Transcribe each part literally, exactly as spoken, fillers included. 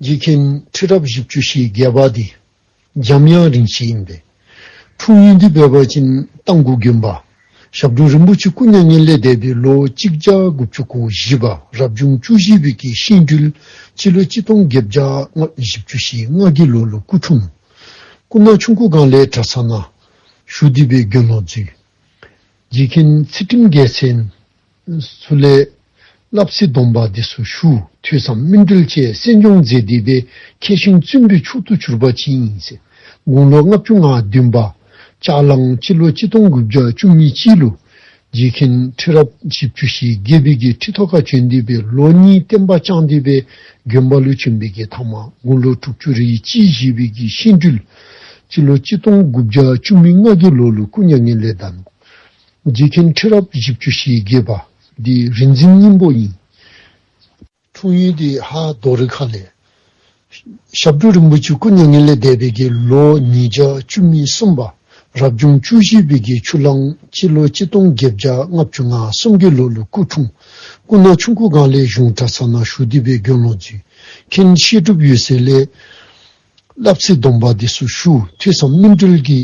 རྗེ་མཁན་ཁྲི་རབས་བཞི་བཅུ་ཞེ་བརྒྱད་པ་འདི་འཇམ་དབྱངས་རིན་ཆེན་ཨིན་པས། འཁྲུངས་ཡུལ་འདི་འབད་བ་ཅིན་རྟ་མགོ་དགོན་པ། ཞབས་དྲུང་རིན་པོ་ཆེ་སྐུ་མྱ་ངན་ལས་འདས་པའི་ལོ་གཅིག་བརྒྱ་དགུ་བཅུ་གོ་བཞི་པ་རབ་བྱུང་བཅུ་བཞི་པའི་གི་ཤིང་སྦྲུལ་སྤྱི་ལོ་གཅིག་སྟོང་བརྒྱད་བརྒྱ་བཞི་བཅུ་ཞེ་ལྔ་གི་ལོ་ལུ་སྐུ་འཁྲུངས། སྐུ་ན་ཆུང་ཀུ་སྒང་ལས་གྲྭ་ཚང་ནང་ཞུགས་ཏེ་སྦེ་དགེ་སློང་འཛུལ། རྗེ་མཁན་ཚུལ་ཁྲིམས་རྒྱལ་མཚན་ཚུ་ལས་བསླབ་ཚིགས་སྡོམ་པ་འདི་ཚུ་ཞུ། ཐོས་བསམ་སྨིན་གྲོལ་བཅས་གསན་སྦྱོང་མཛད་དེ་སྦེ་མཁས་ཤིང་བཙུན་པའི་མཆོག་ཏུ་གྱུར་པ་ཅིག་ཨིན་ཟེར། དགུང་ལོ་ལྔ་བཅུ་ང་བདུན་པ་ལྕགས་གླང་སྤྱི་ལོ་གཅིག་སྟོང་དགུ་བརྒྱ་བཅུ་མེད་གཅིག་ལུ་རྗེ་མཁན་ཁྲི་རབས་བཞི་བཅུ་ཞེ་བརྒྱད་པའི་གི་ཁྲི་ཐོག་ཁར་བྱོན་ཏེ་སྦེ་ལོ་གཉིས་བསྟན་པ་བསྐྱངས་ཏེ་སྦེ་དགོན་པ་ལུ་བྱོན་པའི་གི་མཐའ་མ་དགུང་ལོ་དྲུག་ཅུ་རེ་གཅིག་བཞེས་པའི་གི་ཤིང་སྦྲུལ་སྤྱི་ལོ་གཅིག་སྟོང་དགུ་བརྒྱ་བཅུ་མེད་ལྔ་གི་ལོ་ལུ་སྐུ་མྱ་ངན་ལས་འདས་ནུག། རྗེ་མཁན་ཁྲི་རབས་བཞི་བཅུ་ཞེ་བརྒྱད་པ་འདི་རིག་འཛིན་སྙིང་པོ་ཨིན། འཁྲུངས་ཡུལ་འདི་ཧཱ་རྡོ་རི་ཁ་ལས། ཞབས་དྲུང་རིན་པོ་ཆེ་སྐུ་མྱ་ངན་ལས་འདས་པའི་གི་ལོ་ཉིས་བརྒྱ་བཅུ་མེད་གསུམ་པ་རབ་བྱུང་བཅུ་བཞི་པའི་གི་ཆུ་གླང་སྤྱི་ལོ་གཅིག་སྟོང་བརྒྱད་བརྒྱ་ལྔ་བཅུ་ང་གསུམ་གི་ལོ་ལུ་སྐུ་འཁྲུངས། སྐུ་ན་ཆུང་ཀུ་སྒང་ལས་གཞུང་གྲྭ་ཚང་ནང་ཞུགས་ཏེ་སྦེ་དགེ་སློང་འཛུལ། མཁན་བཤད་སྒྲུབ་འོད་གསལ་ལས་བསླབ་ཚིགས་སྡོམ་པ་འདི་ཚུ་ཞུ། ཐོས་བསམ་སྨིན་གྲོལ་གྱི་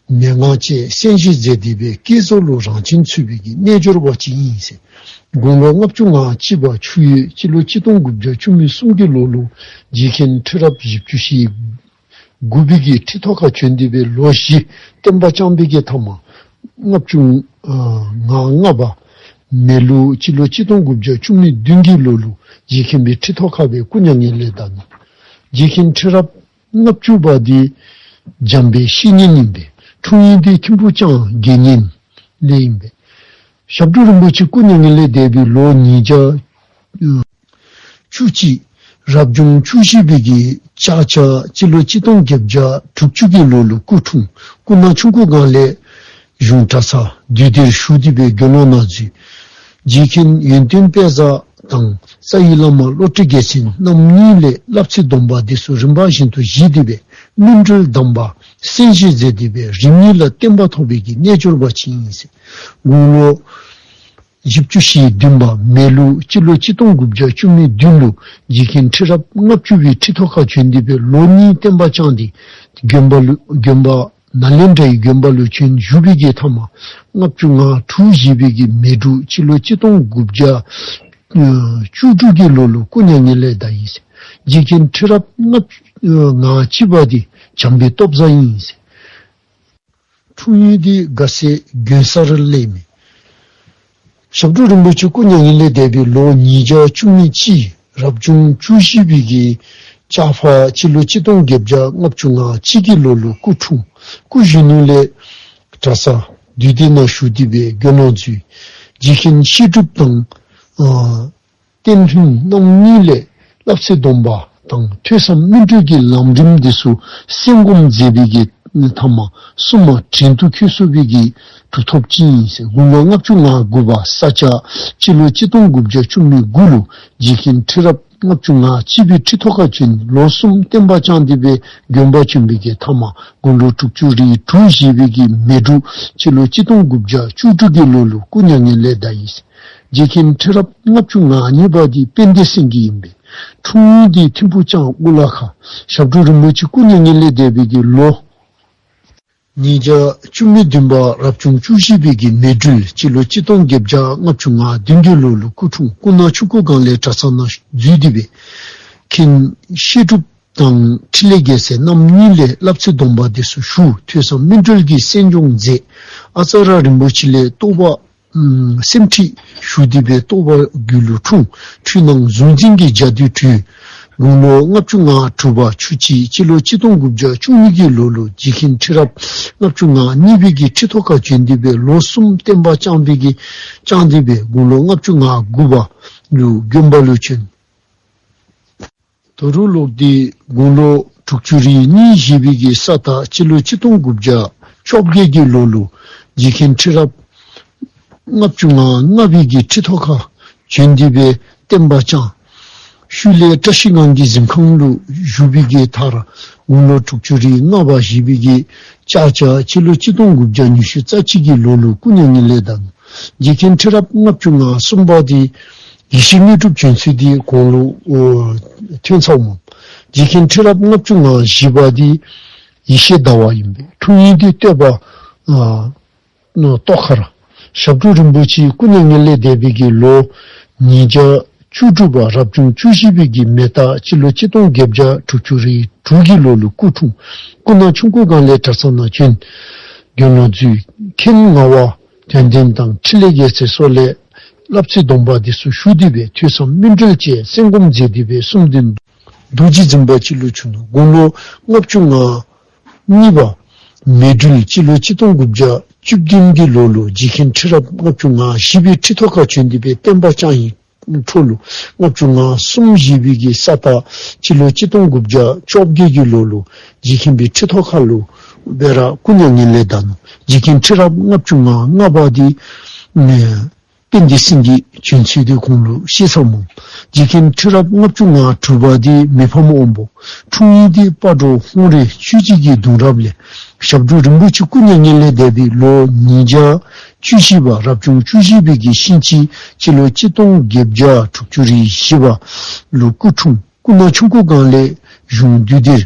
མན་ངག་བཅས་གསན་བཞེས་མཛད་དེ་སྦེ་བསྐྱེད་རྫོགས་ལུ་རང་བྱན་ཚུད་པའི་གི་རྣལ་འབྱོར་པ་ཅིག་ཨིན་ཟེར། དགུང་ལོ་ལྔ་བཅུ་ང་གཅིག་པ་ཆུ་ཡོས་སྤྱི་ལོ་གཅིག་སྟོང་དགུ་བརྒྱ་བཅུ་མེད་གསུམ་གི་ལོ་ལུ་རྗེ་མཁན་ཁྲི་རབས་བཞི་བཅུ་ཞེ་དགུ་པའི་གི་ཁྲི་ཐོག་ཁར་བྱོན་ཏེ་སྦེ་ལོ་བཞི་བསྟན་པ་བསྐྱངས་པའི་གི་མཐའ་མ་ལྔ་བཅུ་ང་ལྔ་པ་མེ་ལུག་སྤྱི་ལོ་གཅིག་སྟོང་དགུ་བརྒྱ་བཅུ་མེད་བདུན་གྱི་ལོ་ལུ་རྗེ་མཁན་པའི་ཁྲི་ཐོག་ཁར་སྦེ་སྐུ་མྱ་ངན་ལས་འདས་ནུག། རྗེ་མཁན་ཁྲི་རབས་ལྔ་བཅུ་པ་འདི་འཇམ་དཔལ་བཤེས་གཉེན་ཨིན་པས། འཁྲུངས་ཡུལ་འདི་ཐིམ་ཕུག་ལྕང་དགེ་བསྙེན་ལས་ཨིན་པས། ཞབས་དྲུང་རིན་པོ་ཆེ་སྐུ་མྱ་ངན་ལས་འདས་པའི་ལོ་ཉིས་བརྒྱ་བཅུ་གཅིག་རབ་བྱུང་བཅུ་བཞི་པའི་གི་ལྕགས་བྱ་སྤྱི་ལོ་གཅིག་སྟོང་བརྒྱད་བརྒྱ་དྲུག་ཅུ་གི་ལོ་ལུ་སྐུ་འཁྲུངས། སྐུ་ན་ཆུང་ཀུ་སྒང་ལས་གཞུང་གྲྭ་ཚང་འདུས་སྡེར་ཞུགས་ཏེ་སྦེ་དགེ་སློང་ནང་འཛུལ། རྗེ་མཁན་ཡོན་ཏན་དཔལ་བཟང་དང་རྩ་བའི་བླ་མ་བློ་གྲོས་རྒྱལ་མཚན་རྣམ་གཉིས་ལས་བསླབ་ཚིགས་སྡོམ་པ་འདི་ཚུ་རིམ་པ་བཞིན་དུ་བཞེས་ཏེ་སྦེ་སྨིན་གྲོལ་གདམས་པ་གསན་བཞེས་མཛད་དེ་སྦེ་རིམ་གཉིས་ལ་བརྟན་པ་ཐོབ་པའི་གི་རྣལ་འབྱོར་པ་ཅིག་ཨིན་ཟེར། དགུང་ལོ་བཞི་བཅུ་ཞེ་བདུན་པ་མེ་ལུག་སྤྱི་ལོ་གཅིག་སྟོང་དགུ་བརྒྱ་བཅུ་མེད་བདུན་ལུ་རྗེ་མཁན་ཁྲི་རབས་ལྔ་བཅུ་པའི་ཁྲི་ཐོག་ཁར་བྱོན་ཏེ་སྦེ་ལོ་གཉིས་བསྟན་པ་བསྐྱངས་ཏེ་དགོན་པ་ལུ་དགོན་པ་ནཱ་ལེནྡྲའི་དགོན་པ་ལུ་བྱོན་བཞུགས་པའི་གི་མཐའ་མ་ལྔ་བཅུ་ང་དྲུག་བཞེས་པའི་གི་མེ་འབྲུག་སྤྱི་ལོ་གཅིག་སྟོང་དགུ་བརྒྱ་བཅུ་དྲུག་གི་ལོ་ལུ་སྐུ་མྱ་ངན་ལས་འདས་ཡི་ཟེར། རྗེ་མཁན་ཁྲི་རབས་ལྔ་བཅུ་ང་གཅིག་པ་འདི་བྱམས་པའི་སྟོབས་བཟང་ཨིན་ཟེར། འཁྲུངས་ཡུལ་འདི་དགའ་སེ་དགོན་གསར་ལས་མི། ཞབས་དྲུང་རིན་པོ་ཆེ་སྐུ་མྱ་ངན་ལས་འདས་པའི་ལོ་ཉིས་བརྒྱ་བཅུ་མེད་གཅིག་རབ་བྱུང་བཅུ་བཞི་པའི་གི་ལྕགས་ཕག་སྤྱི་ལོ་གཅིག་སྟོང་བརྒྱད་བརྒྱ་ལྔ་བཅུ་ང་གཅིག་གི་ལོ་ལུ་སྐུ་འཁྲུངས། སྐུ་གཞོན་ནུ་ལས་གྲྭ་ཚང་འདུས་སྡེ་ནང་ཞུགས་ཏེ་སྦེ་དགེ་སློང་འཛུལ། རྗེ་མཁན་བཤད་སྒྲུབ་དང་ཨ་བསྟན་ལྷུན་རྣམ་གཉིས་ལས་བསླབ་ཚིགས་སྡོམ་པ་དང་ཐོས་བསམ་སྨིན་གྲོལ་གྱི་ལམ་རིམ་འདི་ཚུ་གསན་སྒོམ་མཛད་པའི་གི་མཐའ་མ་སྲུང་མ་བྲན་དུ་འཁོལ་སོང་བའི་གི་གྲུབ་ཐོབ་ཅིག་ཨིན་ཟེར། དགུང་ལོ་ལྔ་བཅུ་ང་དགུ་པ་ས་བྱ་སྤྱི་ལོ་གཅིག་སྟོང་དགུ་བརྒྱ་བཅུ་མེད་དགུ་ལུ་རྗེ་མཁན་ཁྲི་རབས་ལྔ་བཅུ་ང་གཅིག་པའི་ཁྲི་ཐོག་ཁར་བྱོན། ལོ་གསུམ་བསྟན་པ་བསྐྱངས་ཏེ་སྦེ་དགོན་པ་བྱོན་པའི་གི་མཐའ་མ་དགུང་ལོ་དྲུག་ཅུ་རེ་དྲུག་བཞེས་པའི་གི་མེ་འབྲུག་སྤྱི་ལོ་གཅིག་སྟོང་དགུ་བརྒྱ་བཅུ་དྲུག་གི་ལོ་ལུ་སྐུ་མྱ་ངན་ལས་འདས་ཡི་ཟེར། རྗེ་མཁན་ཁྲི་རབས་ལྔ་བཅུ་ང་གཉིས་པ་འདི་དཔལ་ལྡན་སེང་གེ་ཨིན་པས། འཁྲུངས་ཡུལ་འདི་ཐིམ་ཕུག་ལྕང་དབུ་ལ་ཁ། ཞབས་དྲུང་རིན་པོ་ཆེ་སྐུ་མྱ་ངན་ལས་འདས་པའི་གི་ལོ་ཉིས་བརྒྱ་བཅུ་མེད་བདུན་པ་རབ་བྱུང་བཅུ་བཞི་པའི་གི་མེ་སྦྲུལ་སྤྱི་ལོ་གཅིག་སྟོང་བརྒྱད་བརྒྱ་ལྔ་བཅུ་ང་བདུན་གྱི་ལོ་ལུ་སྐུ་འཁྲུངས། སྐུ་ན་ཆུང་ཀུ་སྒང་ལས་གྲྭ་ཚང་ནང་འཛུལ་ཏེ་སྦེ་མཁན་བཤད་སྒྲུབ་དང་འཕྲིན་ལས་རྒྱལ་མཚན་རྣམ་གཉིས་ལས་བསླབ་ཚིགས་སྡོམ་པ་འདི་ཚུ་ཞུ། ཐོས་བསམ་སྨིན་གྲོལ་གྱི་གསན་སྦྱོང་མཛད། ཨ་ཙ་ར་རིན་པོ་ཆེ་ལས་རྟོགས་པ་ཨམ་སེམས་ཁྲིད་ཞུ་སྟེ་སྦེ་རྟོགས་པ་རྒྱུད་ལུ་འཁྲུངས། འཁྲུལ་སྣང་གཟུང་འཛིན་གྱི་འཇའ་རྡུལ་གྲོལ། དགུང་ལོ་ལྔ་བཅུ་ང་དྲུག་པ་ཆུ་བྱི་སྤྱི་ལོ་གཅིག་སྟོང་དགུ་བརྒྱ་བཅུ་གཉིས་ཀྱི་ལོ་ལུ་རྗེ་མཁན་ཁྲི་རབས་ལྔ་བཅུ་ང་གཉིས་པའི་གི་ཁྲི་ཐོག་ཁར་བྱོན་ཏེ་སྦེ་ལོ་གསུམ་བསྟན་པ་བསྐྱངས་པའི་གི་བསྐྱངས་ཏེ་སྦེ་དགུང་ལོ་ལྔ་བཅུ་ང་དགུ་པ་ལུ་དགོན་པ་ལུ་བྱོན། དོ་རུང་ལོག་སྟེ་དགུང་ལོ་དྲུག་ཅུ་རེ་གཉིས་བཞེས་པའི་གི་ས་སྟག་སྤྱི་ལོ་གཅིག་སྟོང་དགུ་བརྒྱ་བཅོ་བརྒྱད་ཀྱི་ལོ་ལུ་རྗེ་མཁན་ཁྲི་རབས་ལྔ་བཅུ་ང་ལྔ་པའི་གི་ཁྲི་ཐོག་ཁར་བྱོན་ཏེ་སྦེ་བསྟན་པ་བསྐྱངས། ཤུལ་ལས་བཀྲ་ཤིས་སྒང་གི་གཟིམ་ཁང་ལུ་བཞུགས་པའི་གི་མཐར་དགུང་ལོ་དྲུག་ཅུ་རེ་ལྔ་པ་བཞེས་པའི་གི་ལྕགས་བྱ་སྤྱི་ལོ་གཅིག་སྟོང་དགུ་བརྒྱ་ཉི་ཤུ་རྩ་གཅིག་གི་ལོ་ལུ་སྐུ་མྱ་ངན་ལས་འདས་ནུག། རྗེ་མཁན་ཁྲི་རབས་ལྔ་བཅུ་ང་གསུམ་པ་འདི་ཡེ་ཤེས་དངོས་གྲུབ་བྱོན་ཚུལ་འདི་གོང་ལུ་ཨོ་ཐོན་ཚརཝ་མས། རྗེ་མཁན་ཁྲི་རབས་ལྔ་བཅུ་ང་བཞི་པ་འདི་ཡེ་ཤེས་ཟླ་བ་ཨིན་པས། འཁྲུངས་ཡུལ་འདི་སྟོད་པ་ཨ་ཏོག་ཁར། ཞབས་དྲུང་རིན་པོ་ཆེ་སྐུ་མྱ་ངན་ལས་འདས་པའི་གི་ལོ་ཉིས་བརྒྱ་བཅུ་དྲུག་པ་རབ་བྱུང་བཅུ་བཞི་པའི་གི་མེ་སྟག་སྤྱི་ལོ་གཅིག་སྟོང་བརྒྱད་བརྒྱ་དྲུག་ཅུ་རེ་དྲུག་གི་ལོ་ལུ་སྐུ་འཁྲུངས། སྐུ་ན་ཆུང་ཀུའི་སྒང་ལས་གྲྭ་ཚང་ནང་བྱོན། དགེ་སློང་འཛུལ། མཁན་ངག་དབང་དོན་ལྡན་དང་འཕྲིན་ལས་རྒྱལ་མཚན་སོགས་ལས་བསླབ་ཚིགས་སྡོམ་པ་འདི་ཚུ་ཞུ་སྟེ་སྦེ་ཐོས་བསམ་སྨིན་གྲོལ་བཅས་གསན་སྒོམ་མཛད་དེ་སྦེ་གསུམ་ལྡན་རྡོ་རྗེ་འཛིན་པ་ཅིག་ལུ་བྱོན་ནུག། དགུང་ལོ་ལྔ་བཅུ་ང་གཉིས་པ་མེ་སྦྲུལ་སྤྱི་ལོ་གཅིག་སྟོང་དགུ་བརྒྱ་བཅུ་བདུན་གྱི་ལོ་ལུ་རྗེ་མཁན་ཁྲི་རབས་ལྔ་བཅུ་ང་བཞི་པའི་ཁྲི་ཐོག་ཁར་བྱོན་ཏེ་སྦེ་བསྟན་པ་བསྐྱངས་ཡི། འཕྲོ་ལུ་ལྔ་བཅུ་ང་གསུམ་བཞེས་པའི་གི་ས་སྟག་སྤྱི་ལོ་གཅིག་སྟོང་དགུ་བརྒྱ་བཅོ་བརྒྱད་ཀྱི་ལོ་ལུ་རྗེ་མཁན་པོའི་ཁྲི་ཐོག་ཁ་ལུ་སྦེ་ར་སྐུ་མྱ་ངན་ལས་འདས་ནུག། རྗེ་མཁན་ཁྲི་རབས་ལྔ་བཅུ་ང་ལྔ་པ་འདི་ཨེ་དཔལ་ལྡན་སེང་གེ་བྱོན་ཚུལ་འདི་གོང་ལུ་ཞུ་ཚར་མས། རྗེ་མཁན་ཁྲི་རབས་ལྔ་བཅུ་ང་དྲུག་པ་འདི་མི་ཕམ་དབང་པོ། འཁྲུངས་ཡུལ་འདི་སྤ་གྲོ་ཧཱུྃ་རལ་ཆོས་རྗེ་གི་གདུང་རབས་ལས། ཞབས་དྲུང་རིན་པོ་ཆེ་སྐུ་མྱ་ངན་ལས་འདས་པའི་ལོ་ཉིས་བརྒྱ་བཅུ་བཞི་པ་རབ་བྱུང་བཅུ་བཞི་པའི་གི་ཤིང་བྱི་སྤྱི་ལོ་གཅིག་སྟོང་བརྒྱད་བརྒྱ་དྲུག་ཅུ་རེ་བཞི་པ་ལུ་སྐུ་འཁྲུངས། སྐུ་ན་ཆུང་ཀུའི་སྒང་ལས་གཞུང་འདུས་སྡེར་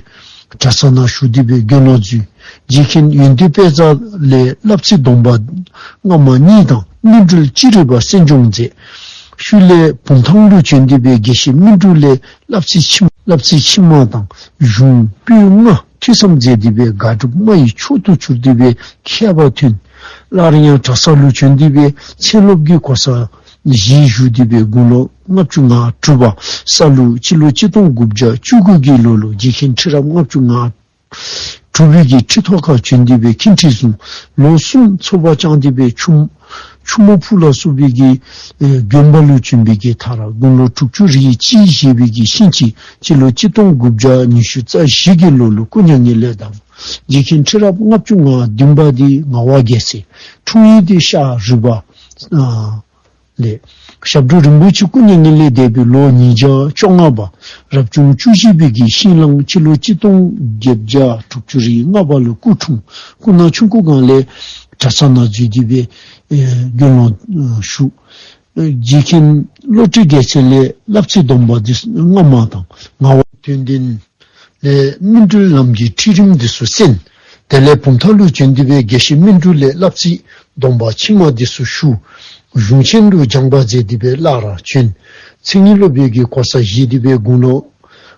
གྲྭ་ཚང་ནང་ཞུགས་ཏེ་སྦེ་དགེ་སློང་འཛུལ། རྗེ་མཁན་ཡོན་ཏན་དཔལ་བཟང་ལས་བསླབ་ཚིགས་སྡོམ་པ་སྔ་མ་གཉིས་དང་སྨིན་གྲོལ་ཅི་རིགས་པ་གསན་སྦྱོང་མཛད། ཤུལ་ལས་བུམ་ཐང་ལུ་བྱོན་ཏེ་སྦེ་དགེ་བཤེས་སྨིན་གྲོལ་ལས་བསླབ་ཚིགས་ཕྱི་བསླབ་ཚིགས་ཕྱི་མ་དང་གཞུང་པོད་ལྔ་ཐོས་བསམ་མཛད་དེ་སྦེ་དགག་སྒྲུབ་སྨྲ་བའི་མཆོག་ཏུ་གྱུར་ཏེ་སྦེ་མཁས་པ་ཐོན། སླར་ཡང་གྲྭ་ཚང་ལུ་བྱོན་ཏེ་སྦེ་ཚེ་སློབ་ཀྱི་གོ་ས་བཞེས་བཞུགས་ཏེ་སྦེ་དགུང་ལོ་ལྔ་བཅུ་ང་དྲུག་པ་ས་ལུག་སྤྱི་ལོ་གཅིག་སྟོང་དགུ་བརྒྱ་བཅུ་དགུ་གི་ལོ་ལུ་རྗེ་མཁན་ཁྲི་རབས་ལྔ་བཅུ་ང་དྲུག་པའི་གི་ཁྲི་ཐོག་ཁར་བྱོན་ཏེ་སྦེ་མཁན་ཁྲི་བཟུང་། ལོ་གསུམ་ཚོགས་པ་བསྐྱངས་ཏེ་སྦེ་ཆུ་ཆུ་མོ་ཕུག་ལ་སོགས་པའི་གི་ཨེ་དགོན་པ་ལུ་བྱོན་པའི་གི་མཐར་དགུང་ལོ་དྲུག་ཅུ་རེ་གཅིག་བཞེས་པའི་གི་ཤིང་བྱི་སྤྱི་ལོ་གཅིག་སྟོང་དགུ་བརྒྱ་ཉི་ཤུ་རྩ་བཞི་གི་ལོ་ལུ་སྐུ་མྱ་ངན་ལས་འདས། རྗེ་མཁན་ཁྲི་རབས་ལྔ་བཅུ་ང་བདུན་པ་འདི་ངག་དབང་རྒྱལ་མཚན། འཁྲུངས་ཡུལ་འདི་ཤར་རི་པ་ཨ་ལས། ཞབས་དྲུང་རིན་པོ་ཆེ་སྐུ་མྱ་ངན་ལས་འདས་པའི་ལོ་ཉིས་བརྒྱ་བཅོ་ལྔ་པ་རབ་བྱུང་བཅུ་བཞི་པའི་གི་ཤིང་གླང་སྤྱི་ལོ་གཅིག་སྟོང་བརྒྱད་བརྒྱ་དྲུག་ཅུ་རེ་ལྔ་པ་ལུ་སྐུ་འཁྲུངས། སྐུ་ན་ཆུང་ཀུའི་སྒང་ལས་གྲྭ་ཚང་ནང་འཛུལ་ཏེ་སྦེ་ཨེ་དགེ་སློང་ཨེ་ཞུགས། ཨེ་རྗེ་མཁན་བློ་གྲོས་རྒྱལ་མཚན་ལས་བསླབ་ཚིགས་སྡོམ་པ་འདི་སྔ་མ་དང་ངག་དབང་དོན་ལྡན་ལས་སྨིན་གྲོལ་ལམ་གྱི་ཁྲིད་རིམ་འདི་ཚུ་གསན། དེ་ལས་བུམ་ཐང་ལུ་བྱོན་ཏེ་སྦེ་དགེ་བཤེས་སྨིན་གྲོལ་ལས་བསླབ་ཚིགས་སྡོམ་པ་ཕྱི་མ་འདི་ཚུ་ཞུ། གཞུང་ཆེན་ལུ་སྦྱངས་པ་མཛད་དེ་སྦེ་སླར་བྱོན། མཚན་ཉིད་སློབ་དཔོན་གྱི་གོ་ས་བཞེས་ཏེ་སྦེ་དགུང་ལོ་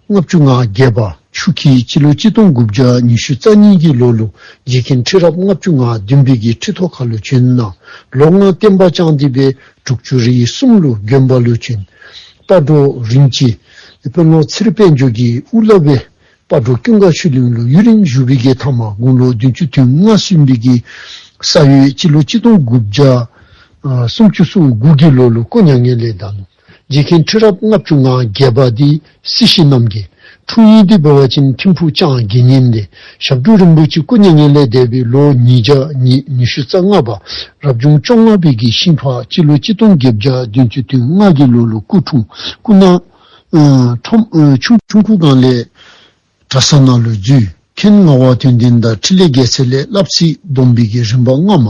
ལྔ་བཅུ་ང་བརྒྱད་པ་ཆུ་ཁྱི་སྤྱི་ལོ་གཅིག་སྟོང་དགུ་བརྒྱ་ཉི་ཤུ་རྩ་གཉིས་ཀྱི་ལོ་ལུ་རྗེ་མཁན་ཁྲི་རབས་ལྔ་བཅུ་ང་བདུན་པའི་གི་ཁྲི་ཐོག་ཁ་ལུ་བྱོན་གནང་། ལོ་ལྔ་བསྟན་པ་བསྐྱངས་ཏེ་སྦེ་དྲུག་ཅུ་རེ་གསུམ་ལུ་དགོན་པ་ལུ་བྱོན། སྟག་འབྲོག་རིན་ཆེན་དཔོན་སློབ་ཚེ་རིང་དཔལ་འབྱོར་གྱི་དབུ་བླ་སྦེ་སྤ་གྲོ་ཀུན་དགའ་ཆོས་གླིང་ལུ་ཡུན་རིང་བཞུགས་པའི་གི་མཐའ་མར་དགུང་ལོ་བདུན་ཅུ་དོན་ལྔ་སོན་པའི་གི་ས་ཡོས་སྤྱི་ལོ་གཅིག་སྟོང་དགུ་བརྒྱ་ཨ་སུམ་ཅུ་སོ་དགུ་གི་ལོ་ལུ་སྐུ་མྱ་ངན་ལས་འདས་ནུག། རྗེ་མཁན་ཁྲི་རབས་ལྔ་བཅུ་ང་བརྒྱད་པ་འདི་སྲིད་ཞི་རྣམ་རྒྱལ། འཁྲུངས་ཡུལ་འདི་འབད་བ་ཅིན་ཐིམ་ཕུག་ལྕང་དགེ་བསྙེན་ལས། ཞབས་དྲུང་རིན་པོ་ཆེ་སྐུ་མྱ་ངན་ལས་འདས་པའི་ལོ་ཉིས་བརྒྱ་ཉི་ཉི་ཤུ་རྩ་ལྔ་པ་རབ་བྱུང་བཅོ་ལྔ་པའི་གི་ཤིང་ཕག་སྤྱི་ལོ་གཅིག་སྟོང་བརྒྱད་བརྒྱ་བདུན་ཅུ་དོན་ལྔ་གི་ལོ་ལུ་སྐུ་འཁྲུངས། སྐུ་ན་ཨ་ཁྲོམ་ཨ་ཆུང་ཆུང་ཀུའི་སྒང་ལས་གྲྭ་ཚང་ནང་ལུ་འཛུལ། མཁན་ངག་དབང་དོན་ལྡན་དང་འཕྲིན་ལས་རྒྱལ་མཚན་ལས་བསླབ་ཚིགས་སྡོམ་པའི་གི་རིམ་པ་སྔ་མ་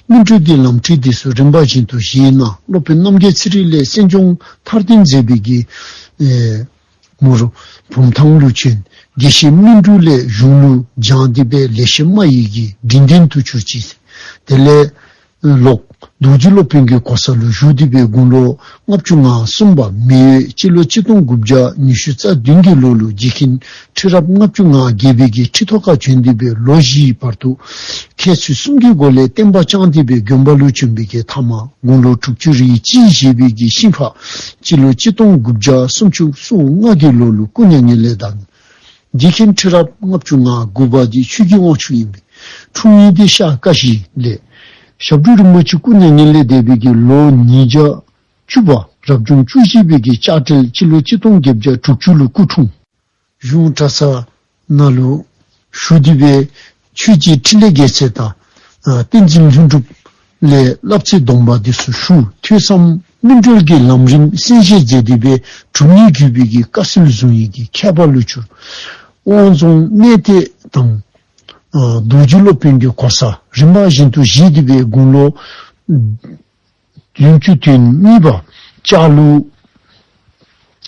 སྨིན་གྲོལ་གྱི་ལམ་ཁྲིད་འདི་ཚུ་རིམ་པ་བཞིན་དུ་བཞེས་གནང་། སློབ་དཔོན་རྣམ་རྒྱལ་ཚེ་རིང་ལས་གསན་སྦྱོང་མཐར་ཕྱིན་མཛད་པའི་གི་ཨེ་མུར་བུམ་ཐང་ལུ་བྱོན། དགེ་བཤེས་སྨིན་གྲོལ་ལས་གཞུང་ལུ་སྦྱངས་ཏེ་སྦེ་ལེགས་བཤད་སྨྲ་བའི་གི་དྲིན་ལྡན་དུ་གྱུར་ཅི། དེ་ལས་ལོག་རྡོ་རྗེ་སློབ་དཔོན་གྱི་གོ་ས་ལུ་བཞུགས་ཏེ་སྦེ་དགུང་ལོ་ལྔ་བཅུ་ང་གསུམ་པ་མེ་ཡོས་སྤྱི་ལོ་གཅིག་སྟོང་དགུ་བརྒྱ་ཉི་ཤུ་རྩ་བདུན་གྱི་ལོ་ལུ་རྗེ་མཁན་ཁྲི་རབས་ལྔ་བཅུ་ང་བརྒྱད་པའི་གི་ཁྲི་ཐོག་ཁར་བྱོན་ཏེ་སྦེ་ལོ་བཞིའི་བར་དུ་མཁས་ཚུལ་གསུམ་གྱི་སྒོ་ལས་བསྟན་པ་བསྐྱངས་ཏེ་སྦེ་དགོན་པ་ལུ་བྱོན་པའི་གི་མཐའ་མར་དགུང་ལོ་དྲུག་ཅུ་རེ་གཅིག་བཞེས་པའི་གི་ཤིང་ཕག་སྤྱི་ལོ་གཅིག་སྟོང་དགུ་བརྒྱ་སུམ་ཅུ་སོ་ལྔ་གི་ལོ་ལུ་སྐུ་མྱ་ངན་ལས་འདས། རྗེ་མཁན་ཁྲི་རབས་ལྔ་བཅུ་ང་དགུ་པ་འདི་ཆོས་ཀྱི་དབང་ཕྱུག་ཨིན་པས། འཁྲུངས་ཡུལ་འདི་ཤར་ཀ་གཞི་ལས། ཞབས་དྲུང་རིན་པོ་ཆེ་སྐུ་མྱ་ངན་ལས་འདས་པའི་གི་ལོ་ཉིས་བརྒྱ་བཅུ་པ་རབ་བྱུང་བཅུ་བཞི་པའི་གི་ལྕགས་སྤྲེལ་སྤྱི་ལོ་གཅིག་སྟོང་བརྒྱད་བརྒྱ་དྲུག་ཅུ་ལུ་སྐུ་འཁྲུངས། གཞུང་གྲྭ་ཚང་ནང་ལུ་བཞུགས་ཏེ་སྦེ་ཆོས་རྗེ་འཕྲིན་ལས་རྒྱལ་མཚན་དང་ཨ་བསྟན་འཛིན་ལྷུན་གྲུབ་ལས་བསླབ་ཚིགས་སྡོམ་པ་འདི་ཚུ་ཞུ། ཐོས་བསམ་སྨིན་གྲོལ་གྱི་ལམ་རིམ་གསན་བཞེས་མཛད་དེ་སྦེ་གྲུབ་བརྙེས་བརྒྱུད་པའི་གི་བཀའ་སྲོལ་བཟུང་ཡི་གི་མཁས་པ་ལུ་གྱུར། དབང་རྫོང་གནས་བརྟན་དང་ཨ་རྡོ་རྗེ་སློབ་དཔོན་གྱི་གོ་ས་རིམ་པ་བཞིན་དུ་བཞེས་ཏེ་སྦེ་དགུང་ལོ་བདུན་ཅུ་དོན་གཉིས་པ་ལྕགས་ལུག་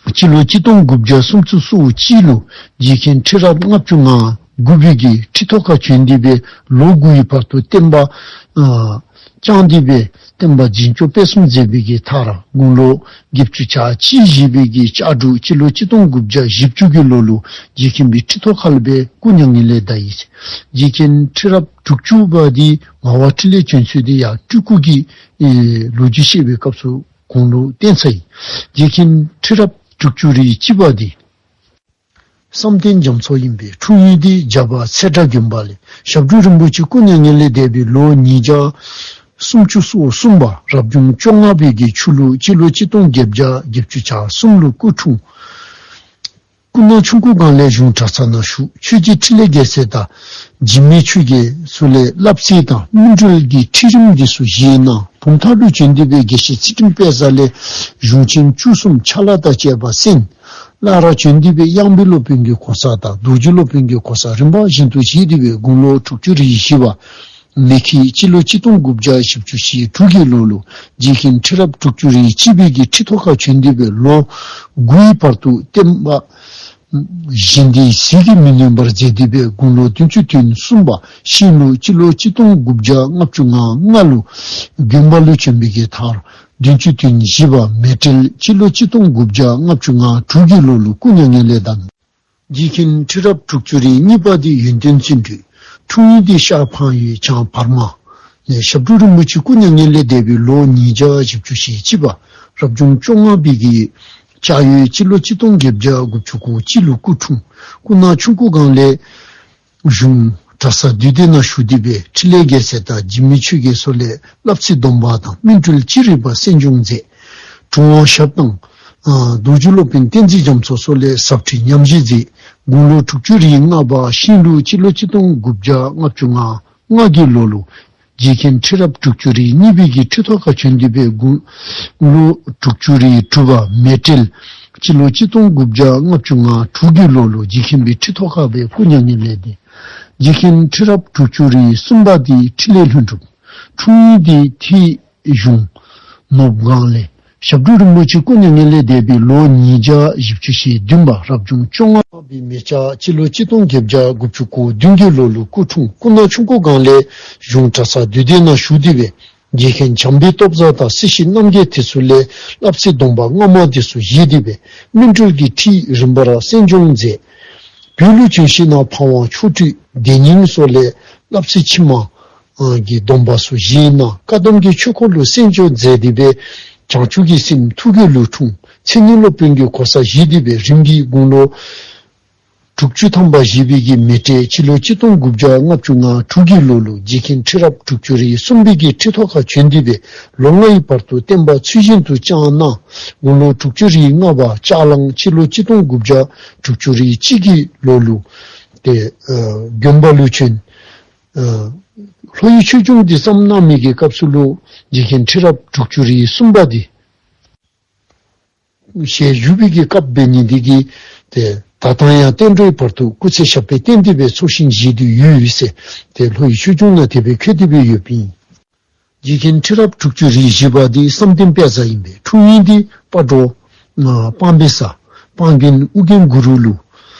སྤྱི་ལོ་གཅིག་སྟོང་དགུ་བརྒྱ་སུམ་ཅུ་སོ་གཅིག་ལུ་རྗེ་མཁན་ཁྲི་རབས་ལྔ་བཅུ་ང་དགུ་པའི་གི་ཁྲི་ཐོག་ཁར་བྱོན་ཏེ་སྦེ་ལོ་དགུའི་བར་དུ་བསྟན་པ་ཨ་བསྐྱངས་ཏེ་སྦེ་བསྟན་པ་འཛིན་སྐྱོང་སྤེལ་གསུམ་མཛད་པའི་གི་མཐར་དགུང་ལོ་བརྒྱད་ཅུ་གྱ་གཅིག་བཞེས་པའི་གི་ལྕགས་འབྲུག་སྤྱི་ལོ་གཅིག་སྟོང་དགུ་བརྒྱ་བཞི་བཅུ་གི་ལོ་ལུ་རྗེ་མཁན་པའི་ཁྲི་ཐོག་ཁ་ལས་སྦེ་སྐུ་མྱ་ངན་ལས་འདས་ཡི། རྗེ་མཁན་ཁྲི་རབས་དྲུག་ཅུ་པ་འདི་ངག་དབང་འཕྲིན་ལས་བྱོན་ཚུལ་འདི་ཡང་སྤྲུལ་སྐུ་གི་ཨེ་ལོ་རྒྱུས་བཤད་པའི་སྐབས་སུ་གོང་ལུ་བསྟན་ཚར་ཡི། རྗེ་མཁན་ཁྲི་རབས་དྲུག་ཅུ་རེ་གཅིག་པ་འདི་བསམ་གཏན་རྒྱ་མཚོ་ཨིན་པས། འཁྲུངས་ཡུལ་འདི་རྒྱ་བལ་ཚལ་སྒྲ་དགོན་པ་ལས། ཞབས་དྲུང་རིན་པོ་ཆེ་སྐུ་མྱ་ངན་ལས་འདས་པའི་ལོ་ཉིས་བརྒྱ་སུམ་ཅུ་སོ་གསུམ་པ་རབ་བྱུང་བཅོ་ལྔ་པའི་གི་ཆུ་ལུག་སྤྱི་ལོ་གཅིག་སྟོང་བརྒྱད་བརྒྱ་བརྒྱད་ཅུ་གྱ་གསུམ་ལུ་སྐུ་འཁྲུངས། སྐུ་ན་ཆུང་ཀུའི་སྒང་ལས་གཞུང་གྲྭ་ཚང་ནང་བཞུགས། ཆོས་རྗེ་འཕྲིན་ལས་རྒྱལ་མཚན་དང་འཇིགས་མེད་ཆོས་རྒྱལ་སོགས་ལས་བསླབ་ཚིགས་དང་སྨིན་གྲོལ་གྱི་ཁྲིད་རིམ་འདི་ཚུ་བཞེས་གནང་། བུམ་ཐང་ལུ་བྱོན་ཏེ་སྦེ་དགེ་བཤེས་ཚུལ་ཁྲིམས་དཔལ་བཟང་ལས་གཞུང་ཆེན་བཅུ་གསུམ་ཕྱག་ལཱ་དང་བཅས་པ་གསན། སླར་བྱོན་ཏེ་སྦེ་གཡང་འབུལ་སློབ་དཔོན་གྱི་གོ་ས་དང་རྡོ་རྗེ་སློབ་དཔོན་གྱི་གོ་ས་རིམ་པ་བཞིན་དུ་བཞེས་ཏེ་སྦེ་དགུང་ལོ་དྲུག་ཅུ་རེ་བཞི་པ་མེ་ཁྱི་སྤྱི་ལོ་གཅིག་སྟོང་དགུ་བརྒྱ་བཞི་བཅུ་ཞེ་དྲུག་གི་ལོ་ལུ་རྗེ་མཁན་ཁྲི་རབས་དྲུག་ཅུ་རེ་གཅིག་པའི་གི་ཁྲི་ཐོག་ཁར་བྱོན་ཏེ་སྦེ་ལོ་དགུའི་བར་དུ་བསྟན་པ་གཞན་སྡེའི་ཟིལ་གྱིས་མི་ནོན་པར་མཛད་དེ་སྦེ་དགུང་ལོ་བདུན་ཅུ་དོན་གསུམ་པ་ཤིང་ལུག་སྤྱི་ལོ་གཅིག་སྟོང་དགུ་བརྒྱ་ལྔ་བཅུ་ང་ལྔ་ལུ་དགོན་པ་ལུ་བྱོན་པའི་གི་མཐར་བདུན་ཅུ་དོན་བཞི་པ་མེ་སྤྲེལ་སྤྱི་ལོ་གཅིག་སྟོང་དགུ་བརྒྱ་ལྔ་བཅུ་ང་དྲུག་གི་ལོ་ལུ་སྐུ་མྱ་ངན་ལས་འདས། རྗེ་མཁན་ཁྲི་རབས་དྲུག་ཅུ་རེ་གཉིས་པ་འདི་ཡོན་ཏན་བརྩོན་འགྲུས། འཁྲུངས་ཡུལ་འདི་ཤར་འཕང་ཡུལ་བྱང་བར་མ་ནས། ཞབས་དྲུང་རིན་པོ་ཆེ་སྐུ་མྱ་ངན་ལས་འདས་པའི་ལོ་ཉིས་བརྒྱ་བཞི་བཅུ་ཞེ་གཅིག་པ་རབ་བྱུང་བཅོ་ལྔ་པའི་གི་ལྕགས་ཡོས་སྤྱི་ལོ་གཅིག་སྟོང་བརྒྱད་བརྒྱ་དགུ་བཅུ་གོ་གཅིག་ལུ་སྐུ་འཁྲུངས། སྐུ་ན་ཆུང་ཀུའི་སྒང་ལས་གཞུང་གྲྭ་ཚང་འདུས་སྡེ་ནང་བཞུགས་ཏེ་སྦེ་འཕྲིན་ལས་རྒྱལ་མཚན་དང་འཇིགས་མེད་ཆོས་རྒྱལ་སོགས་ལས་བསླབ་ཚིགས་སྡོམ་པ་དང་སྨིན་གྲོལ་ཅི་རིགས་པ་གསན་སྦྱོང་མཛད། གྲུབ་དབང་ཞབས་དང་ཨ་རྡོ་རྗེ་སློབ་དཔོན་བསྟན་འཛིན་རྒྱ་མཚོ་སོགས་ལས་ཟབ་ཁྲིད་ཉམས་བཞེས་མཛད། དགུང་ལོ་དྲུག་ཅུ་རེ་ལྔ་པ་ཤིང་ལུག་སྤྱི་ལོ་གཅིག་སྟོང་དགུ་བརྒྱ་ལྔ་བཅུ་ང་ལྔ་གི་ལོ་ལུ་རྗེ་མཁན་ཁྲི་རབས་དྲུག་ཅུ་རེ་གཉིས་པའི་གི་ཁྲི་ཐོག་ཁར་བྱོན་ཏེ་སྦེ་དགུང་ལོ་དྲུག་ཅུ་རེ་དྲུག་པ་མེ་སྤྲེལ་སྤྱི་ལོ་གཅིག་སྟོང་དགུ་བརྒྱ་ལྔ་བཅུ་ང་དྲུག་གི་ལོ་ལུ་རྗེ་མཁན་པའི་ཁྲི་ཐོག་ཁར་སྦེ་སྐུ་མྱ་ངན་ལས་འདས། རྗེ་མཁན་ཁྲི་རབས་དྲུག་ཅུ་རེ་གསུམ་པ་འདི་འཕྲིན་ལས་ལྷུན་གྲུབ། འཁྲུངས་ཡུལ་འདི་ཐེད་གཞུང་ནོར་བུ་སྒང་ལས། ཞབས་དྲུང་རིན་པོ་ཆེ་སྐུ་མྱ་ངན་ལས་འདས་པའི་ལོ་ཉིས་བརྒྱ་བཞི་བཅུ་ཞེ་བདུན་པ་རབ་བྱུང་བཅོ་ལྔ་པའི་མེ་ལྕགས་སྤྱི་ལོ་གཅིག་སྟོང་བརྒྱད་བརྒྱ་དགུ་བཅུ་གོ་བདུན་གྱི་ལོ་ལུ་སྐུ་འཁྲུངས། སྐུ་ན་ཆུང་ཀུའི་སྒང་ལས་གཞུང་གྲྭ་ཚང་འདུས་སྡེ་ནང་བཞུགས་ཏེ་སྦེ་རྗེ་མཁན་བྱམས་པའི་སྟོབས་རྩལ་དང་སྲིད་ཞི་རྣམ་རྒྱལ་དེ་ཚུ་ལས་བསླབ་ཚིགས་སྡོམ་པ་སྔ་མ་དེ་ཚུ་བཞེས་ཏེ་སྦེ་སྨིན་གྲོལ་གྱི་ཁྲིད་རིམ་པར་གསན་སྦྱོང་མཛད། བོད་ལུ་བྱོན་ཞིནམ་ལས་ཕ་ཝང་ཆོ་འཕྲུལ་སྡེ་རྙིང་སོགས་ལས་བསླབ་ཚིགས་ཕྱི་མ་གི་སྡོམ་པ་ཚུ་བཞེས་གནང་། བཀའ་གདམས་ཀྱི་ཆོས་སྐོར་ལུ་གསན་སྦྱོང་མཛད་དེ་སྦེ་བྱང་ཆུབ་ཀྱི་སེམས་ཐུགས་རྒྱུད་ལུ་འཁྲུངས། མཚན་ཉིད་སློབ་དཔོན་གྱི་གོ་ས་བཞེས་ཏེ་སྦེ་རིམ་གྱིས་དགུང་ལོ་དྲུག་ཅུ་ཐམ་པ་བཞེས་པའི་གི་མེ་སྤྲེལ་སྤྱི་ལོ་གཅིག་སྟོང་དགུ་བརྒྱ་ལྔ་བཅུ་ང་དྲུག་གི་ལོ་ལུ་རྗེ་མཁན་ཁྲི་རབས་དྲུག་ཅུ་རེ་གསུམ་པའི་གི་ཁྲི་ཐོག་ཁར་བྱོན་ཏེ་སྦེ་ལོ་ལྔའི་བར་དུ་བསྟན་པ་ཚུལ་བཞིན་དུ་བསྐྱངས་གནང་། དགུང་ལོ་དྲུག་ཅུ་རེ་ལྔ་པ་ལྕགས་གླང་སྤྱི་ལོ་གཅིག་སྟོང་དགུ་བརྒྱ་དྲུག་ཅུ་རེ་གཅིག་གི་ལོ་ལུ་ཏེ་ཨ་དགོན་པ་ལུ་བྱོན། ཨ་ལྷོ་ཡི་ཆོས་འབྱུང་འདི་བརྩམས་གནང་མི་གི་སྐབས་སུ་ལུ་རྗེ་མཁན་ཁྲི་རབས་དྲུག་ཅུ་རེ་གསུམ་པ་འདི་ཞལ་བཞུགས་པའི་གི་སྐབས་འབད་ནི་འདི་གིས་ཏེ་ད་ལྟོ་ཡང་བསྟན་འགྲོའི་བར་དུ་སྐུ་ཚེ་ཞབས་པད་བརྟན་ཏེ་སྦེ་འཚོ་ཞིང་གཞེས་ཏེ་ཡོད་ཟེར་ཏེ་ལྷོ་ཡི་ཆོས་འབྱུང་ནང་དེ་སྦེ་བཀོད་དེ་སྦེ་ཡོདཔ་ཨིན། རྗེ་མཁན་ཁྲི་རབས་དྲུག་ཅུ་རེ་བཞི་པ་འདི་བསམ་གཏན་དཔལ་བཟང་ཨིན་པས། འཁྲུངས་ཡུལ་འདི་སྤ་གྲོ་ཨ་སྤང་སྦིས་ས་སྤང་རྒན་ཨོ་རྒྱན་གུ་རུ་ལུ།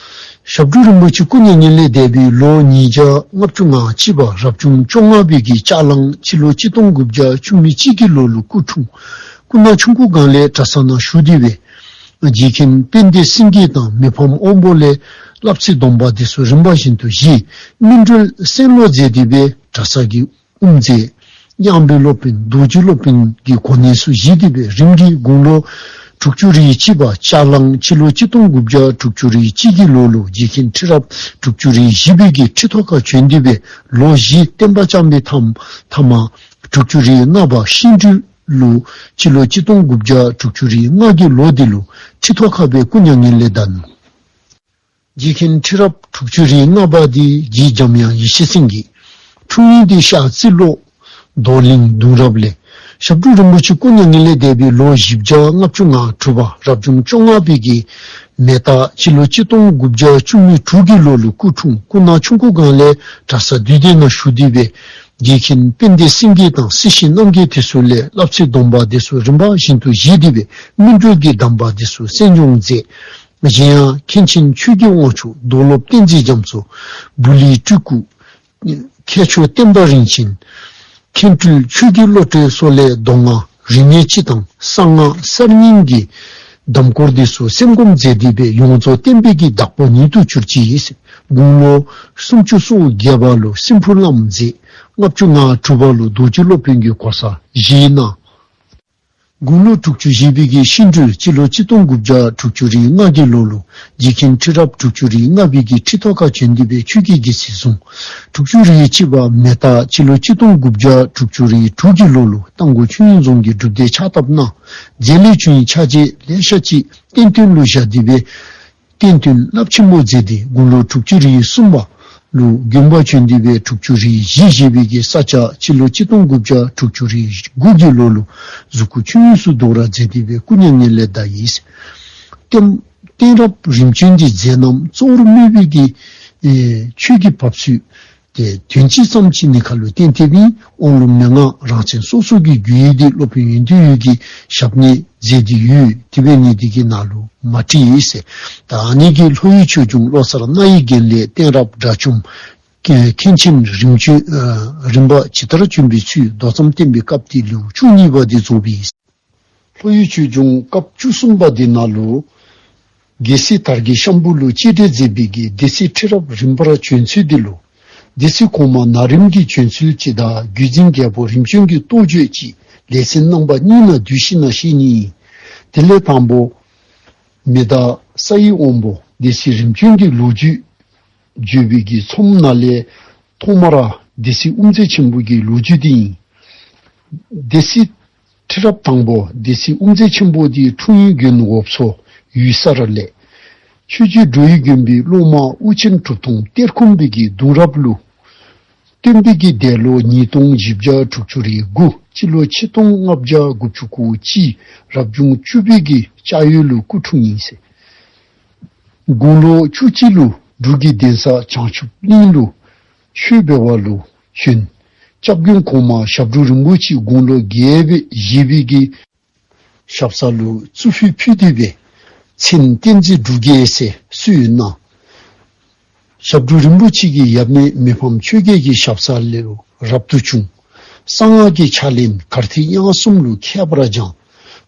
ཞབས་དྲུང་རིན་པོ་ཆེ་སྐུ་མྱ་ངན་ལས་འདས་པའི་ལོ་ཉིས་བརྒྱ་ལྔ་བཅུ་ང་གཅིག་པ་རབ་བྱུང་བཅོ་ལྔ་པའི་གི་ལྕགས་གླང་སྤྱི་ལོ་གཅིག་སྟོང་དགུ་བརྒྱ་བཅུ་མེད་གཅིག་གི་ལོ་ལུ་སྐུ་འཁྲུངས། སྐུ་ན་ཆུང་ཀུའི་སྒང་ལས་གྲྭ་ཚང་ནང་བཞུགས་ཏེ་སྦེ་རྗེ་མཁན་དཔལ་ལྡན་སེང་གེ་དང་མི་ཕམ་དབང་པོ་ལས་བསླབ་ཚིགས་སྡོམ་པ་དེ་ཚུ་རིམ་པ་བཞིན་དུ་བཞེས། སྨིན་གྲོལ་གསན་སློབ་མཛད་དེ་སྦེ་གྲྭ་ཚང་གི་དབུ་མཛད། གཡང་འབུལ་སློབ་དཔོན་རྡོ་རྗེ་སློབ་དཔོན་གྱི་གོ་གནས་ཚུ་བཞེས་ཏེ་སྦེ་རིམ་གྱིས་དགུང་ལོ་དྲུག་ཅུ་རེ་གཅིག་པ་ལྕགས་གླང་སྤྱི་ལོ་གཅིག་སྟོང་དགུ་བརྒྱ་དྲུག་ཅུ་རེ་གཅིག་གི་ལོ་ལུ་རྗེ་མཁན་ཁྲི་རབས་དྲུག་ཅུ་རེ་བཞི་པའི་གི་ཁྲི་ཐོག་ཁར་བྱོན་ཏེ་སྦེ་ལོ་བཞི་བསྟན་པ་བསྐྱངས་པའི་མཐའ་མ་དྲུག་ཅུ་རེ་ལྔ་པ་ཤིང་སྦྲུལ་ལུག་སྤྱི་ལོ་གཅིག་སྟོང་དགུ་བརྒྱ་དྲུག་ཅུ་རེ་ལྔ་གི་ལོ་འདི་ལུ་ཁྲི་ཐོག་ཁར་སྦེ་སྐུ་མྱ་ངན་ལས་འདས་ནུག། རྗེ་མཁན་ཁྲི་རབས་དྲུག་ཅུ་རེ་ལྔ་པ་འདི་རྗེ་འཇམ་དབྱངས་ཡེ་ཤེས་སེང་གེ། འཁྲུངས་ཡུལ་འདི་ཤར་རྩི་ལོ་རྡོར་གླིང་གདུང་རབས་ལས། ཞབས་དྲུང་རིན་པོ་ཆེ་སྐུ་མྱ་ངན་ལས་འདས་པའི་ལོ་བཞི་བརྒྱ་ལྔ་བཅུ་ང་དྲུག་པ་རབ་བྱུང་བཅོ་ལྔ་པའི་གི་མེ་སྟག་སྤྱི་ལོ་གཅིག་སྟོང་དགུ་བརྒྱ་བཅུ་མེད་དྲུག་གི་ལོ་ལུ་སྐུ་འཁྲུངས། སྐུ་ན་ཆུང་ཀུའི་སྒང་ལས་གྲྭ་ཚང་འདུས་སྡེ་ནང་བཞུགས་ཏེ་སྦེ་ རྗེ་མཁན་དཔལ་ལྡན་སེང་གེ་དང་སྲིད་ཞི་རྣམ་རྒྱལ་དེ་ཚུ་ལས་བསླབ་ཚིགས་སྡོམ་པ་དེ་ཚུ་རིམ་པ་བཞིན་དུ་བཞེས་ཏེ་སྦེ་སྨིན་གྲོལ་གྱི་གདམས་པ་དེ་ཚུ་གསན་སྦྱོང་མཛད། གཞན་ཡང་མཁན་ཆེན་ཆོས་ཀྱི་དབང་ཕྱུག་རྡོར་སློབ་བསྟན་འཛིན་རྒྱ་མཚོ། བུ་ལི་སྤྲུལ་སྐུ། མཁས་མཆོག་བསྟན་པ་རིན་ཆེན། མཁན་སྤྲུལ་ཆོས་ཀྱི་བློ་གྲོས་སོགས་ལས་མདོ་སྔགས་རིག་གནས་སྤྱི་དང་གསང་སྔགས་གསར་རྙིང་གི་གདམས་སྐོར་དེ་ཚུ་གསན་སྒོམ་མཛད་དེ་སྦེ་ཡོངས་རྫོགས་བསྟན་པའི་གི་བདག་པོ་ཉིད་དུ་གྱུར་ཅི། དགུང་ལོ་སུམ་ཅུ་སོ་བརྒྱད་པ་ལུ་སྲིན་ཕུ་བླམ་མཛད། ལྔ་བཅུ་ང་དྲུག་པ་ལུ་རྡོ་རྗེ་སློབ་དཔོན་གྱི་གོ་ས་བཞེས་གནང་། དགུང་ལོ་དྲུག་ཅུ་བཞེས་པའི་གི་ཤིང་སྦྲུལ་སྤྱི་ལོ་གཅིག་སྟོང་དགུ་བརྒྱ་དྲུག་ཅུ་རེ་ལྔ་གི་ལོ་ལུ་རྗེ་མཁན་ཁྲི་རབས་དྲུག་ཅུ་རེ་ལྔ་པའི་གི་ཁྲི་ཐོག་ཁར་བྱོན་ཏེ་སྦེ་ཆོས་ཀྱི་དགེ་ཚུལ་བཟུང་། དྲུག་ཅུ་རེ་གཅིག་པ་མེ་རྟ་སྤྱི་ལོ་གཅིག་སྟོང་དགུ་བརྒྱ་དྲུག་ཅུ་རེ་དྲུག་གི་ལོ་ལུ་རྟ་མགོ་ཆོས་དབྱིངས་རྫོང་གི་སྒྲུབ་སྡེ་ཕྱག་བཏབ་གནང་། རྗེ་ལས་བྱུང་བའི་ཕྱག་རྗེས་ལེ་ཤ་ཅིག་བསྟན་དོན་ལུ་བཞག་སྟེ་སྦེ་བསྟན་དོན་རླབས་ཆེན་པོ་མཛད་དེ་དགུང་ལོ་དྲུག་ཅུ་རེ་གསུམ་པ་ལུ་དགོངས་པ་བྱོན་ཏེ་སྦེ་དྲུག་ཅུ་རེ་བཞི་བཞེས་པའི་གི་ས་བྱ་སྤྱི་ལོ་གཅིག་སྟོང་དགུ་བརྒྱ་དྲུག་ཅུ་རེ་དགུ་གི་ལོ་ལུ་གཟུགས་སྐུ་ཆོས་དབྱིངས་སུ་བསྡུ་བར་མཛད་དེ་སྦེ་སྐུ་མྱ་ངན་ལས་འདས་ཡི། བསྟན་བསྟན་རབས་རིམ་བྱོན་གྱི་མཛད་རྣམ་གཙོ་བོར་སྨོས་པའི་གི་ཨེ་ཆོས་ཀྱི་བབས་ཚུལ་དེ་དོན་སྤྱི་ཙམ་ཅིག་ནི་ཁ་ལུ་བསྟན་ཏེ་སྦེ་དབང་ལུང་མན་ངག་རང་མཚན་སོ་སོ་གི་རྒྱུད་ཡིག་དེ་སློབ་དཔོན་ཡོན་ཏན་འོད་ཀྱི་ཞབས་ནས་མཛད་དེ་ཡོད། དེ་འབད་ནི་དེ་གིས་ནཱ་ལུ་མ་བྲིས་ཟེར། ད་ཨ་ནི་གི་ལྷོ་ཡི་ཆོས་འབྱུང་བློ་གསར་རྣ་ཡི་རྒྱན་ལས་བསྟན་རབས་དགྲ་བཅོམ་མཁན་ཆེན་རིམ་བྱོན་ཨ་རིམ་པ་ཇི་ལྟར་བྱོན་པའི་ཚུལ་མདོ་ཙམ་བསྟན་པའི་སྐབས་དེ་ལེའུ་བཅུ་གཉིས་པ་དེ་རྫོགས་པས། ལྷོ་ཡི་ཆོས་འབྱུང་སྐབས་བཅུ་གསུམ་པ་དེ་ནང་ལུ་རྒྱལ་སྲས་དར་རྒྱས་ཤམ་བུ་ལུ་གཅེས་སྤྲས་མཛད་པའི་གི་སྡེ་སྲིད་ཁྲི་རབས་རིམ་པར་བྱོན་ཚུལ་དེ་ལུ་སྡེ་སྲིད་གོང་མ་ན་རིམ་གྱི་བྱོན་ཚུལ་གཅིག་དང་བརྒྱུད་འཛིན་རྒྱལ་པོ་རིམ་བྱོན་གྱི་རྟོགས་བརྗོད་གཅིག་ལེ་ཚན་རྣམ་པ་གཉིས་ནང་བསྡུས་ཞིནམ་ལས་བཤད་ནི་ཨིན། དེ་ལས་དང་པོ་མེ་རྟ་ས་ཡི་དབང་པོ་སྡེ་སྲིད་རིམ་བྱོན་གྱི་ལོ་རྒྱུས་བརྗོད་པའི་གི་ཚོམས་ནང་ལས་ཐོག་མར་སྡེ་སྲིད་དབུ་མཛད་ཆེན་པོ་གི་ལོ་རྒྱུས་དེ་ཨིན། སྡེ་སྲིད་ཁྲི་རབས་དང་པོ་སྡེ་སྲིད་དབུ་མཛད་ཆེན་པོ་དེ་འཁྲུངས་ཡུལ་དགོན་འོབས་མཚོ་ཡུལ་གསར་ལས་ཆོས་རྗེ་འགྲོ་བའི་མགོན་པོའི་སློབ་མ་དབུ་ཆེན་གྲུབ་ཐོབ་གཏེར་ཁུང་པའི་གི་གདུང་རབས་ལུ་སྟོན་པའི་གི་འདས་ལོ་ཉིས་སྟོང་བཞི་བརྒྱ་དྲུག་ཅུ་རེ་དགུ་སྤྱི་ལོ་ཆིག་སྟོང་ལྔ་བརྒྱ་དགུ་བཅུ་གོ་གཅིག་རབ་བྱུང་བཅུ་པའི་གི་ལྕགས་ཡོས་ལུ་སྐུ་འཁྲུངས་ཡི་ཟེར། དགུང་ལོ་བཅུ་གཅིག་ལུ་འབྲུག་གི་གདན་ས་བྱང་ཆུབ་གླིང་ལུ་ཆོས་འབད་བ་ལུ་བྱོན། སྐྱབས་མགོན་གོང་མ་ཞབས་དྲུང་རིན་པོ་ཆེ་དགུང་ལོ་བརྒྱད་པའི་བཞེས་པའི་གི་ཞབས་ས་ལུ་གཙུག་ཕུད་ཕུལ་ཏེ་སྦེ་མཚན་བསྟན་འཛིན་འབྲུག་རྒྱལ་ཟེར་གསོལ་གནང་། ཞབས་དྲུང་རིན་པོ་ཆེ་གི་ཡབ་མེས་མི་ཕམ་ཆོས་རྒྱལ་གྱི་ཞབས་ས་ལས་རབ་ཏུ་བྱུང་། གསང་སྔགས་ཀྱི་ཕྱག་ལེན་གར་ཐིག་དབྱངས་གསུམ་ལུ་མཁས་པར་སྦྱངས།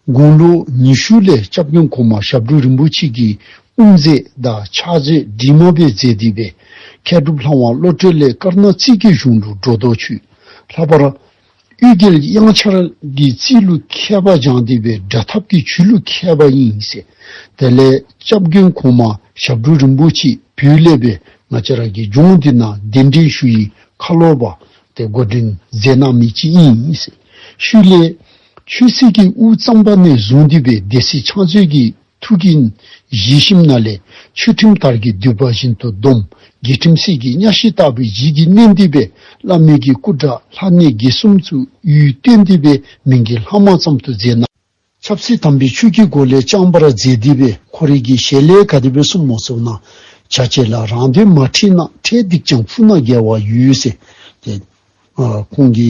དགུང་ལོ་ཉི་ཤུ་ལས་སྐྱབས་མགོན་གོང་མ་ཞབས་དྲུང་རིན་པོ་ཆེ་གི་དབུ་མཛད་དང་ཕྱག་མཛོད་འབྲེལ་མ་སྦེ་མཛད་དེ་སྦེ་མཁས་གྲུབ་ལྷ་དབང་བློ་གྲོས་ལས་ཀར་ན་རྩེ་གི་གཞུང་ལུ་སྒྲོ་འདོགས་ཆོད། ལྷག་པར་གཡུལ་རྒྱལ་དབྱངས་འཆར་གྱི་རྩིས་ལུ་མཁས་པ་སྦྱངས་ཏེ་སྦེ་སྒྲ་ཐབས་ཀྱི་ཇུས་ལུ་མཁས་པ་ཨིན་ཟེར། དེ་ལས་སྐྱབས་མགོན་གོང་མ་ཞབས་དྲུང་རིན་པོ་ཆེ་བོད་ལས་སྦེ་ང་བཅས་ར་གི་ལྗོངས་འདི་ནང་གདན་འདྲེན་ཞུ་ཡི་ཁ་ལོ་པ་དེ་འགོ་འདྲེན་མཛད་གནང་མི་ཅིག་ཨིན་ཟེར། ཤུལ་ལས་ཆོས་སྲིད་ཀྱི་དབུ་གཙང་པ་ནས་བཟུང་སྟེ་སྦེ་སྡེ་སྲིད་ཕྱག་མཛོད་ཀྱི་ཐུགས་ཀྱིས་བཞེས་ཞིནམ་ལས་ཆོས་ཁྲིམས་དར་གྱི་མདུད་པ་བཞིན་དུ་བསྡོམས། རྒྱལ་ཁྲིམས་གསེར་གྱི་གཉའ་ཤིང་ལྟ་བུའི་ལྗིད་ཀྱིས་མནན་ཏེ་སྦེ་བླ་མའི་གི་སྐུ་དགྲ་ལྷ་གནས་བརྒྱད་གསུམ་ཚུ་ཡུལ་བསྟན་ཏེ་སྦེ་མིང་གི་ལྷག་མ་ཙམ་དུ་མཛད་གནང་། ཆབ་སྲིད་དམ་པའི་ཆོས་ཀྱི་སྒོ་ལས་བསྐྱངས་པར་མཛད་དེ་སྦེ་ཁོ་རའི་གི་ཞལ་ལས་ག་དེ་སྦེ་གསུངས་མོ་ཟེར་ན། བྱ་བྱེད་ལ་རང་དོན་མ་ཁྲིད་ན། འཕྲལ་སྡིག་ཅན་ཕུགས་ན་དགེ་བ་ཡོད་ཟེར། ཏེ་ཨ་ཁོང་གི་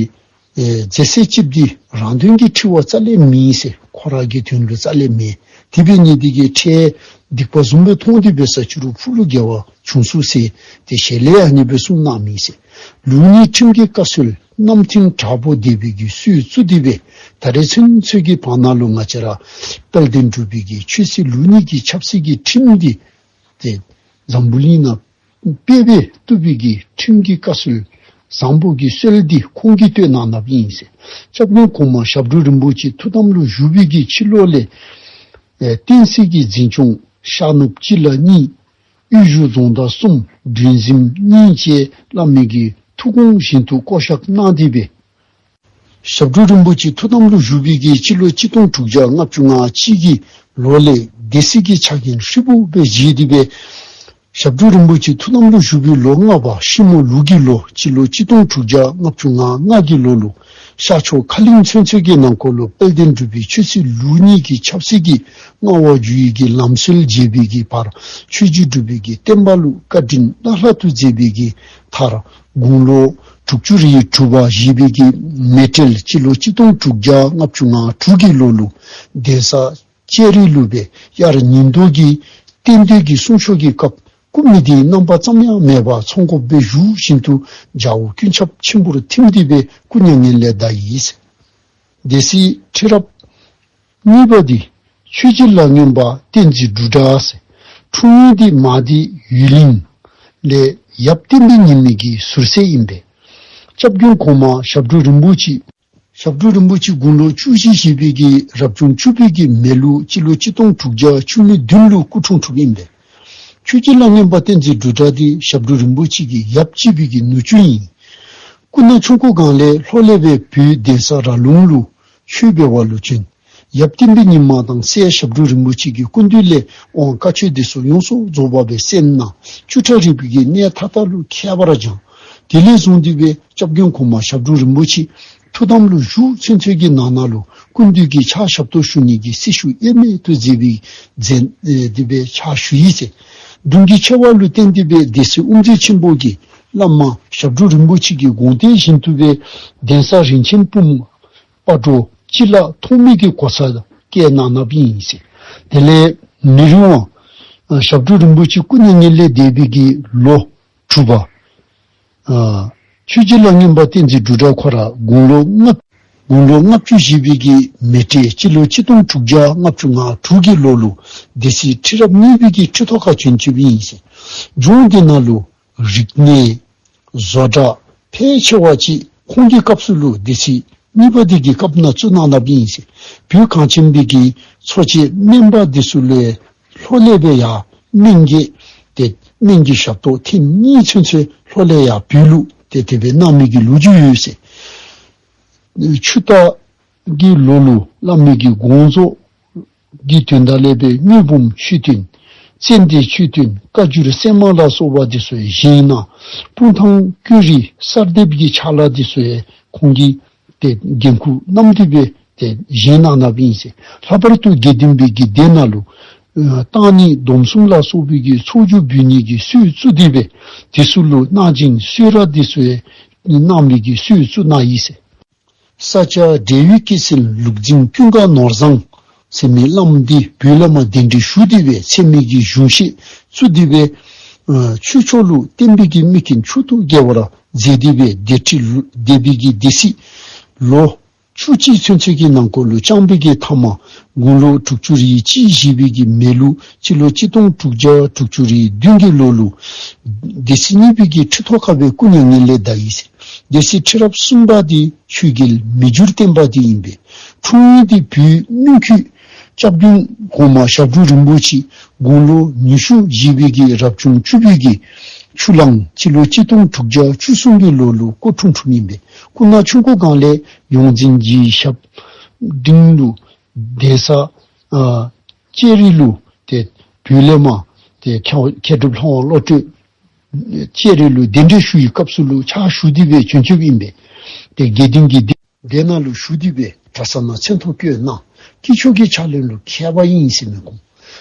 ཨེ་མཛད་སྲོལ་ཅིག་འདི་རང་དོན་གྱི་ཁྲིད་པ་རྩ་ལས་མེན་ཟེར། ཁོ་ར་གི་དོན་ལུ་རྩ་ལས་མེན། དེ་འབད་ནི་དེ་གིས་འཕྲལ་སྡིག་པ་བཟུམ་སྦེ་མཐོང་སྟེ་སྦེ་ས་ཆུ་རུ་ཕུག་ལུ་དགེ་བ་བྱུང་ཚུགས་ཟེར་ཏེ་ཞལ་ལས་ཨ་ནི་སྦེ་གསུངས་གནང་མི་ཟེར། ལུགས་གཉིས་ཁྲིམས་ཀྱི་བཀའ་སྲོལ་རྣམ་མཐུན་དྲག་པོ་སྡེ་པའི་གི་སྲོལ་བཙུགས་ཏེ་སྦེ་ད་རེས་ཚུན་ཚོད་ཀྱི་བར་ན་ལུ་ང་བཅས་ར་དཔལ་ལྡན་འབྲུག་པའི་གི་ཆོས་སྲིད་ལུགས་གཉིས་ཀྱི་ཆབ་སྲིད་ཀྱི་ཁྲིམས་འདི་ཏེ་འཛམ་བུ་གླིང་ནང་དཔེ་སྦེ་བཏུབ་པའི་གི་ཁྲིམས་ཀྱི་བཀའ་སྲོལ་བཟང་པོ་གི་སྲོལ་འདི་ཁོང་གིས་བཏོད་གནང་གནངམ་ཨིན་ཟེར། སྐྱབས་མགོན་གོང་མ་ཞབས་དྲུང་རིན་པོ་ཆེ་ཐུགས་དམ་ལུ་བཞུགས་པའི་གི་ཕྱི་ལོགས་ལས་ཨེ་བསྟན་སྲིད་ཀྱི་འཛིན་སྐྱོང་ཤར་ནུབ་སྤྱི་བླ་གཉིས་དབུས་གཞུང་རྫོང་བདག་གསུམ་སྒྲོན་འཛིན་གཉིས་བཅས་བླ་མའི་གི་ཐུགས་དགོངས་བཞིན་དུ་བསྐོ་བཞག་གནང་སྟེ་སྦེ་ཞབས་དྲུང་རིན་པོ་ཆེ་ཐུགས་དམ་ལུ་བཞུགས་པའི་གི་སྤྱི་ལོ་གཅིག་སྟོང་དྲུག་བརྒྱ་ལྔ་བཅུ་ང་གཅིག་གི་ལོ་ལས་སྡེ་སྲིད་ཀྱི་ཕྱག་འགན་ཧྲིལ་པོ་སྦེ་བཞེས་ཏེ་སྦེ་ ཞབས་དྲུང་རིན་པོ་ཆེ་ཐུགས་དམ་ལུ་བཞུགས་པའི་ལོ་ལྔ་པ་ཤིང་མོ་ལུག་གི་ལོ་སྤྱི་ལོ་གཅིག་སྟོང་དྲུག་བརྒྱ་ལྔ་བཅུ་ང་ལྔ་གི་ལོ་ལུ་ཤར་ཕྱོགས་ཁ་གླིང་ཚུན་ཚོད་ཀྱི་ནང་འཁོད་ལུ་དཔལ་ལྡན་འབྲུག་པའི་ཆོས་སྲིད་ལུགས་གཉིས་ཀྱི་ཆབ་སྲིད་ཀྱི་མངའ་དབང་བསྒྱུར་ཡི་གི་ལམ་སྲོལ་འབྱེད་པའི་གི་བར་ཆོས་རྗེ་འབྲུག་པའི་གི་བསྟན་པ་ལུ་བཀའ་དྲིན་བླ་ལྷག་ཏུ་མཛད་པའི་གི་མཐར་དགུང་ལོ་དྲུག་ཅུ་རེ་དྲུག་པ་བཞེས་པའི་གི་མེ་སྤྲེལ་སྤྱི་ལོ་གཅིག་སྟོང་དྲུག་བརྒྱ་ལྔ་བཅུ་ང་དྲུག་གི་ལོ་ལུ་གདན་ས་ལྕགས་རི་ལུ་སྦེ་དབྱར་ཉི་ལྡོག་གི་རྟེན་འབྲེལ་གྱི་གསུང་ཆོག་གི་སྐབས་སྐུ་མི་དེའི་རྣམ་པ་ཙམ་ཡང་མེད་པར་ཚོགས་འགོ་སྦེ་བཞུགས་བཞིན་དུ་རྒྱལ་པོ་ཀུན་ཁྱབ་ཆེན་པོར་ཐིམ་སྟེ་སྦེ་སྐུ་མྱ་ངན་ལས་འདས་ཡི་ཟེར། སྡེ་སྲིད་ཁྲི་རབས་གཉིས་པ་འདི་ཆོས་རྗེ་ལ་སྔོན་པ་བསྟན་འཛིན་འབྲུག་སྒྲ་ཟེར། འཁྲུངས་ཡུལ་འདི་མ་སྡེ་ཡུལ་གླིང་ལས་ཡབ་བསྟན་པའི་ཉི་མ་གི་ཟུར་སྲས་ཨིན་པས། སྐྱབས་མགོན་གོང་མ་ཞབས་དྲུང་རིན་པོ་ཆེ། ཞབས་དྲུང་རིན་པོ་ཆེ་དགུང་ལོ་བཅུ་བཞི་བཞེས་པའི་གི་རབ་བྱུང་བཅུ་པའི་གི་མེ་ལུག་སྤྱི་ལོ་གཅིག་སྟོང་དྲུག་བརྒྱ་བཅུ་མེད་བདུན་ལུ་སྐུ་འཁྲུངས་འཁྲུངསམ་ཨིན་པས། ཆོས་རྗེ་ལ་སྔོན་པ་བསྟན་འཛིན་འབྲུག་སྒྲ་འདི་ཞབས་དྲུང་རིན་པོ་ཆེ་གི་ཡབ་གཅིག་པའི་གི་ནུ་གཅུང་ཨིན། སྐུ་ན་ཆུང་ཀུ་སྒང་ལས་ལྷོ་ལས་སྦེ་བོད་གདན་ས་ར་ལུང་ལུ་ཆོས་འབད་བ་ལུ་བྱོན། ཡབ་བསྟན་པའི་ཉི་མ་དང་སྲས་ཞབས་དྲུང་རིན་པོ་ཆེ་གི་སྐུ་མདུན་ལས་དབང་བཀའ་ཆོས་འདི་ཚུ་ཡོངས་སུ་རྫོགས་པ་སྦེ་གསན་གནང་། བཅུ་ཕྲག་རིག་པའི་གི་གནས་མཐའ་དག་ལུ་མཁས་པར་སྦྱངས། དེ་ལས་བཟུང་སྟེ་སྦེ་སྐྱབས་མགོན་གོང་མ་ཞབས་དྲུང་རིན་པོ་ཆེ་ཐུགས་དམ་ལུ་བཞུགས་ཚུན་ཚོད་ཀྱི་ནང་ན་ལུ་སྐུ་མདུན་གྱི་ཕྱག་ཞབས་ཏོག་ཞུ་ནི་གི་སྲི་ཞུ་དབྱེར་མེད་དུ་མཛད་པའི་མཛད་དེ་སྦེ་ཕྱག་ཞུ་ཡི་ཟེར། གདུང་གི་ཆེ་བ་ལུ་བརྟེན་ཏེ་སྦེ་སྡེ་སྲིད་དབུ་མཛད་ཆེན་པོ་གིས་བླ་མ་ཞབས་དྲུང་རིན་པོ་ཆེ་གི་དགོངས་གཏད་བཞིན་དུ་སྦེ་གདན་ས་རིན་ཆེན་སྤུངས་སྤ་རོ་སྤྱི་བླ་ཐོགས་མེད་ཀྱི་གོ་ས་བཀལ་གནང་གནངམ་ཨིན་ཟེར། དེ་ལས་མི་རིང་བར་ཞབས་དྲུང་རིན་པོ་ཆེ་སྐུ་མྱ་ངན་ལས་འདས་པའི་གི་ལོ་དྲུག་པ། ཨ་ཆོས་རྗེ་ལ་སྔོན་པ་བསྟན་འཛིན་འབྲུག་སྒྲ་ཁོ་ར་དགུང་ལོ་ལྔ་དགུང་ལོ་ལྔ་བཅུ་བཞེས་པའི་གི་མེ་སྤྲེལ་སྤྱི་ལོ་གཅིག་སྟོང་དྲུག་བརྒྱ་ལྔ་བཅུ་ང་དྲུག་གི་ལོ་ལུ་སྡེ་སྲིད་ཁྲི་རབས་གཉིས་པའི་གི་ཁྲི་ཐོག་ཁར་བྱོན་བྱོནམ་ཨིན་ཟེར། ལྗོངས་འདི་ནང་ལུ་རིག་གནས་བཟོ་གྲྭ་ཕལ་ཆེ་བ་ཅིག་ཁོང་གི་སྐབས་སུ་ལུ་སྡེ་སྲིད་གཉིས་པ་འདི་གི་སྐབས་ནང་བཙུགས་གནང་གནངམ་ཨིན་ཟེར། བོད་གངས་ཅན་པའི་གི་ཚོ་ཆེན་སྨན་པ་འདི་ཚུ་ལུ་ལྷོ་ལས་སྦེ་ཡར་སྨན་གྱི་ཏེ་སྨན་གྱི་ཞབས་ཏོག་ཐེངས་གཉིས་ཚུན་ཚོད་ལྷོ་ལས་ཡར་བོད་ལུ་ཏེ་དེ་སྦེ་གནང་མི་གི་ལོ་རྒྱུས་ཡོད་ཟེར། ཆུ་རྟ་གི་ལོ་ལུ་བླ་མའི་གི་དགོངས་རྫོགས་ཀྱི་དོན་དག་ལས་སྦེ་དངུལ་འབུམ་མཆོད་རྟེན་ཙན་དན་མཆོད་རྟེན་བཀའ་འགྱུར་གསེར་མ་ལ་སོགས་པ་འདི་ཚུ་ཡང་བཞེངས་གནང་། སྤུངས་ཐང་ཀུན་རིག་གསར་འདེབས་ཀྱི་ཕྱག་ལཱ་འདི་ཚུ་ཡང་ཁོང་གིས་ཏེ་འགན་ཁུར་བསྣམས་ཏེ་སྦེ་ཏེ་བཞེངས་གནང་གནངམ་ཨིན་ཟེར། ལྷག་པར་དུ་དགེ་ལྡན་པའི་གི་སྡེ་ནང་ལུ་ཨ་བརྟན་གནས་སྡོམ་གསུམ་ལ་སོགས་པའི་གི་ཚོགས་རྒྱུགས་འབུལ་ནི་གི་སྲོལ་བཙུགས་ཏེ་སྦེ་དེ་ཚུ་ལུ་གནང་སྦྱིན་གསོལ་རས་འདི་ཚུ་ཡང་གནང་མི་གི་སྲོལ་བཙུགས་གནང་ཡི་ཟེར། ས་སྐྱ་བགྲེས་པའི་སྐྱེད་ཚལ་ལུག་རྫིང་ཀུན་དགའ་ནོར་བཟང་ཟེར་མི་བླམ་འདི་བོད་ལས་མར་གདན་འདྲེན་ཞུ་སྟེ་སྦེ་ཚད་མེད་ཀྱི་གཞུང་བཤད་བཙུགས་ཏེ་སྦེ་ཨ་ཆོས་ཕྱོགས་ལུ་བསྟན་པའི་གི་མིག་རྐྱེན་མཆོག་ཏུ་གྱེར་བར་མཛད་དེ་སྦེ་སྡེ་ཁྲི་ལུ་སྡེ་པའི་གི་སྡེ་སྲིད་ལོ་བཅུ་གཅིག་ཚུན་ཚོད་ཀྱི་ནང་འཁོད་ལུ་བསྐྱངས་པའི་གི་མཐའ་མ་དགུང་ལོ་དྲུག་ཅུ་རེ་གཅིག་བཞེས་པའི་གི་མེ་ལུག་སྤྱི་ལོ་གཅིག་སྟོང་དྲུག་བརྒྱ་དྲུག་ཅུ་རེ་བདུན་གྱི་ལོ་ལུ་སྡེ་སྲིད་གཉིས་པའི་གི་ཁྲི་ཐོག་ཁར་སྦེ་སྐུ་མྱ་ངན་ལས་འདས་ཡི་ཟེར། སྡེ་སྲིད་ཁྲི་རབས་གསུམ་པ་འདི་ཆོས་རྒྱལ་མི་འགྱུར་བརྟན་པ་འདི་ཨིན་པས། འཁྲུངས་ཡུལ་འདི་བོད་སྨིན་ཁྱུད། སྐྱབས་མགོན་གོང་མ་ཞབས་དྲུང་རིན་པོ་ཆེ་དགུང་ལོ་ཉི་ཤུ་བཞེས་པའི་གི་རབ་བྱུང་བཅུ་པའི་གི་ཆུ་གླང་སྤྱི་ལོ་གཅིག་སྟོང་དྲུག་བརྒྱ་བཅུ་གསུམ་གྱི་ལོ་ལུ་སྐུ་འཁྲུངས་འཁྲུངསམ་ཨིན་པས། སྐུ་ན་ཆུང་ཀུ་སྒང་ལས་ཡོངས་འཛིན་གྱི་ཞབས་འབྲིང་ལུ་གདན་ས་ཨ་ལྕགས་རི་ལུ་ཏེ་བོད་ལས་མར་ཏེ་མཁས་མཁས་གྲུབ་ལྷ་དབང་བློ་གྲོས་ལྕགས་རི་ལུ་གདན་འདྲེན་ཞུ་བའི་སྐབས་སུ་ལུ་ཕྱག་ཞུ་སྟེ་སྦེ་བྱོན་བྱོནམ་ཨིན་པས། ཏེ་དགེ་ལྡན་གྱི་སྡེ་སྡེ་ནང་ལུ་ཞུགས་ཏེ་སྦེ་གྲྭ་ས་ནང་མཚན་ཐོ་བཀོད་གནང་། དཀྱིལ་ཆོག་གི་ཕྱག་ལེན་ལུ་མཁས་པ་ཨིན་ཟེར་མི་ཁོང་།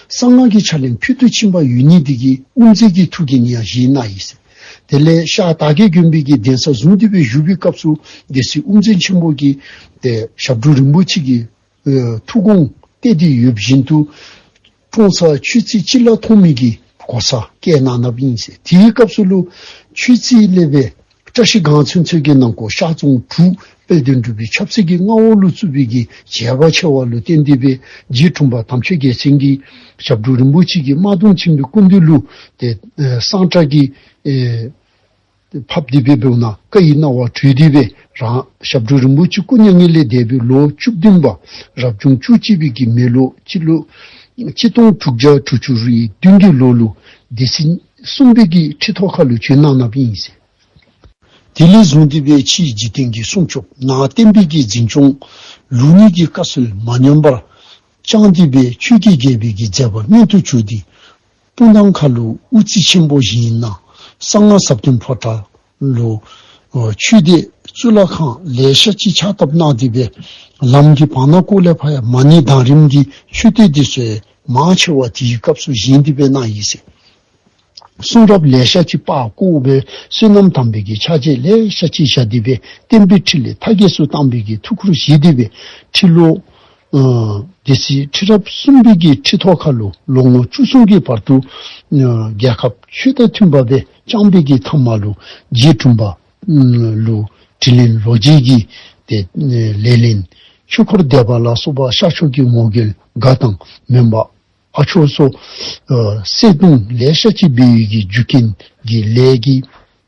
གསང་སྔགས་ཀྱི་ཕྱག་ལེན་ཕུལ་དུ་ཕྱིན་པ་ཡོད་ནི་འདི་གིས་དབུ་མཛད་ཀྱི་ཐུགས་འགན་ཡང་བཞེས་གནང་ཡི་ཟེར། དེ་ལས་ཤར་དར་རྒྱས་དགོན་པའི་གི་གདན་ས་བཟུང་སྟེ་སྦེ་བཞུགས་པའི་སྐབས་སུ་སྡེ་སྲིད་དབུ་མཛད་ཆེན་པོ་གིས་ཏེ་ཞབས་དྲུང་རིན་པོ་ཆེ་གི་ཨེ་ཐུགས་དགོངས་གཏད་དེ་ཡོད་བཞིན་དུ་ཀྲོང་གསར་ཆོས་རྩེ་སྤྱི་བླ་ཐོགས་མེད་ཀྱི་གོ་ས་བཀལ་གནང་གནངམ་ཨིན་ཟེར། དེའི་སྐབས་སུ་ལུ་ཆོས་རྩེ་ལས་སྦེ་བཀྲ་ཤིས་སྒང་ཚུན་ཚོད་ཀྱི་ནང་འཁོད་ཤར་རྫོང་དྲུག་དཔལ་ལྡན་འབྲུག་པའི་ཆབ་སྲིད་ཀྱི་མངའ་འོག་ལུ་བཙུགས་པའི་གི་བྱེད་པ་ཆེ་བ་ལུ་བརྟེན་ཏེ་སྦེ་རྗེ་དྲུང་པ་དམ་ཆོས་རྒྱལ་མཚན་གྱིས་ཞབས་དྲུང་རིན་པོ་ཆེ་གི་དམར་གདུང་ཆེན་པོའི་སྐུ་མདུན་ལུ་ཏེ་ཨེ་གསང་བཀྲ་གི་ཨེ་ཕབ་སྟེ་སྦེ་འབདཝ་ད་བཀའ་ཡི་གནང་བ་གྲོལ་ཏེ་སྦེ་རང་ཞབས་དྲུང་རིན་པོ་ཆེ་སྐུ་མྱ་ངན་ལས་འདས་པའི་ལོ་བཅུ་བདུན་པ་རབ་བྱུང་བཅུ་གཅིག་པའི་གི་མེ་ལོ་སྤྱི་ལོ་གཅིག་སྟོང་དྲུག་བརྒྱ་དྲུག་ཅུ་རེ་བདུན་གྱི་ལོ་ལུ་སྡེ་སྲིད་གསུམ་པའི་གི་ཁྲི་ཐོག་ཁར་ལུ་བྱོན་གནང་གནངམ་ཨིན་ཟེར། དེ་ལས་བཟུང་སྟེ་སྦེ་ཕྱིའི་འཇིག་རྟེན་གྱི་སྲུང་སྐྱོབ་ནང་བསྟན་པའི་གི་འཛིན་སྐྱོང་ལུགས་གཉིས་ཀྱི་བཀའ་སྲོལ་མ་ཉམས་པར་བསྐྱངས་ཏེ་སྦེ་ཆོས་ཀྱི་རྒྱལ་པོའི་གི་མཛད་པ་མངོན་དུ་གྱུར་ཏེ་ སྤུ་ན་ཁ་ལུ་དབུ་རྩེ་ཆེན་པོ་བཞེངས་གནང་། གསང་སྔགས་ཟབ་དོན་ཕོ་བྲང་ལུ་ཨོ་ཆོས་སྡེ་གཙུག་ལག་ཁང་ལེ་ཤ་ཅིག་ཕྱག་བཏབ་གནང་སྟེ་སྦེ་ལམ་གྱི་བར་ན་ཀོ་ལས་ཕར་ཡང་མ་ཎི་དང་རིམ་གྱི་མཆོད་རྟེན་འདི་ཚུ་མང་ཆེ་བ་དེའི་སྐབས་སུ་བཞེངས་ཏེ་སྦེ་གནང་ཡི་ཟེར། གསུང་རབ་ལེ་ཤ་ཅིག་པར་བརྐོས་སྦེ་བསོད་ནམས་དམ་པའི་གི་ཕྱག་རྗེས་ལེ་ཤ་ཅིག་བཞག་སྟེ་སྦེ་བསྟན་པའི་ཁྲི་ལས་མཐའ་རྒྱས་སུ་བཏང་བའི་གི་ཐུགས་ཁུར་བཞེས་ཏེ་སྦེ་ཁྲི་ལོ་ཨ་སྡེ་སྲིད་ཁྲི་རབས་གསུམ་པའི་གི་ཁྲི་ཐོག་ཁ་ལུ་ལོ་ངོ་བཅུ་གསུམ་གྱི་བར་དུ་ཨ་རྒྱལ་ཁབ་ཆོས་དང་མཐུན་པ་སྦེ་བསྐྱངས་པའི་གི་མཐའ་མ་ལུ་རྗེ་དྲུང་པ་ཨ་ལུ་དྲིན་ལན་ལོག་འཇལ་གྱི་ཏེ་ཨ་ལས་ལན་ཆོས་འཁོར་འདེབས་པ་ལ་སོགས་པ་ཤར་ཕྱོགས་ཀྱི་ངོ་རྒོལ་འགའ་དང་མོན་པ་ཨ་མཆོག་སོགས་ཨ་བསད་རྡུང་ལེ་ཤ་ཅིག་འབད་བའི་གི་རྒྱུ་རྐྱེན་གྱི་ལས་ཀྱི་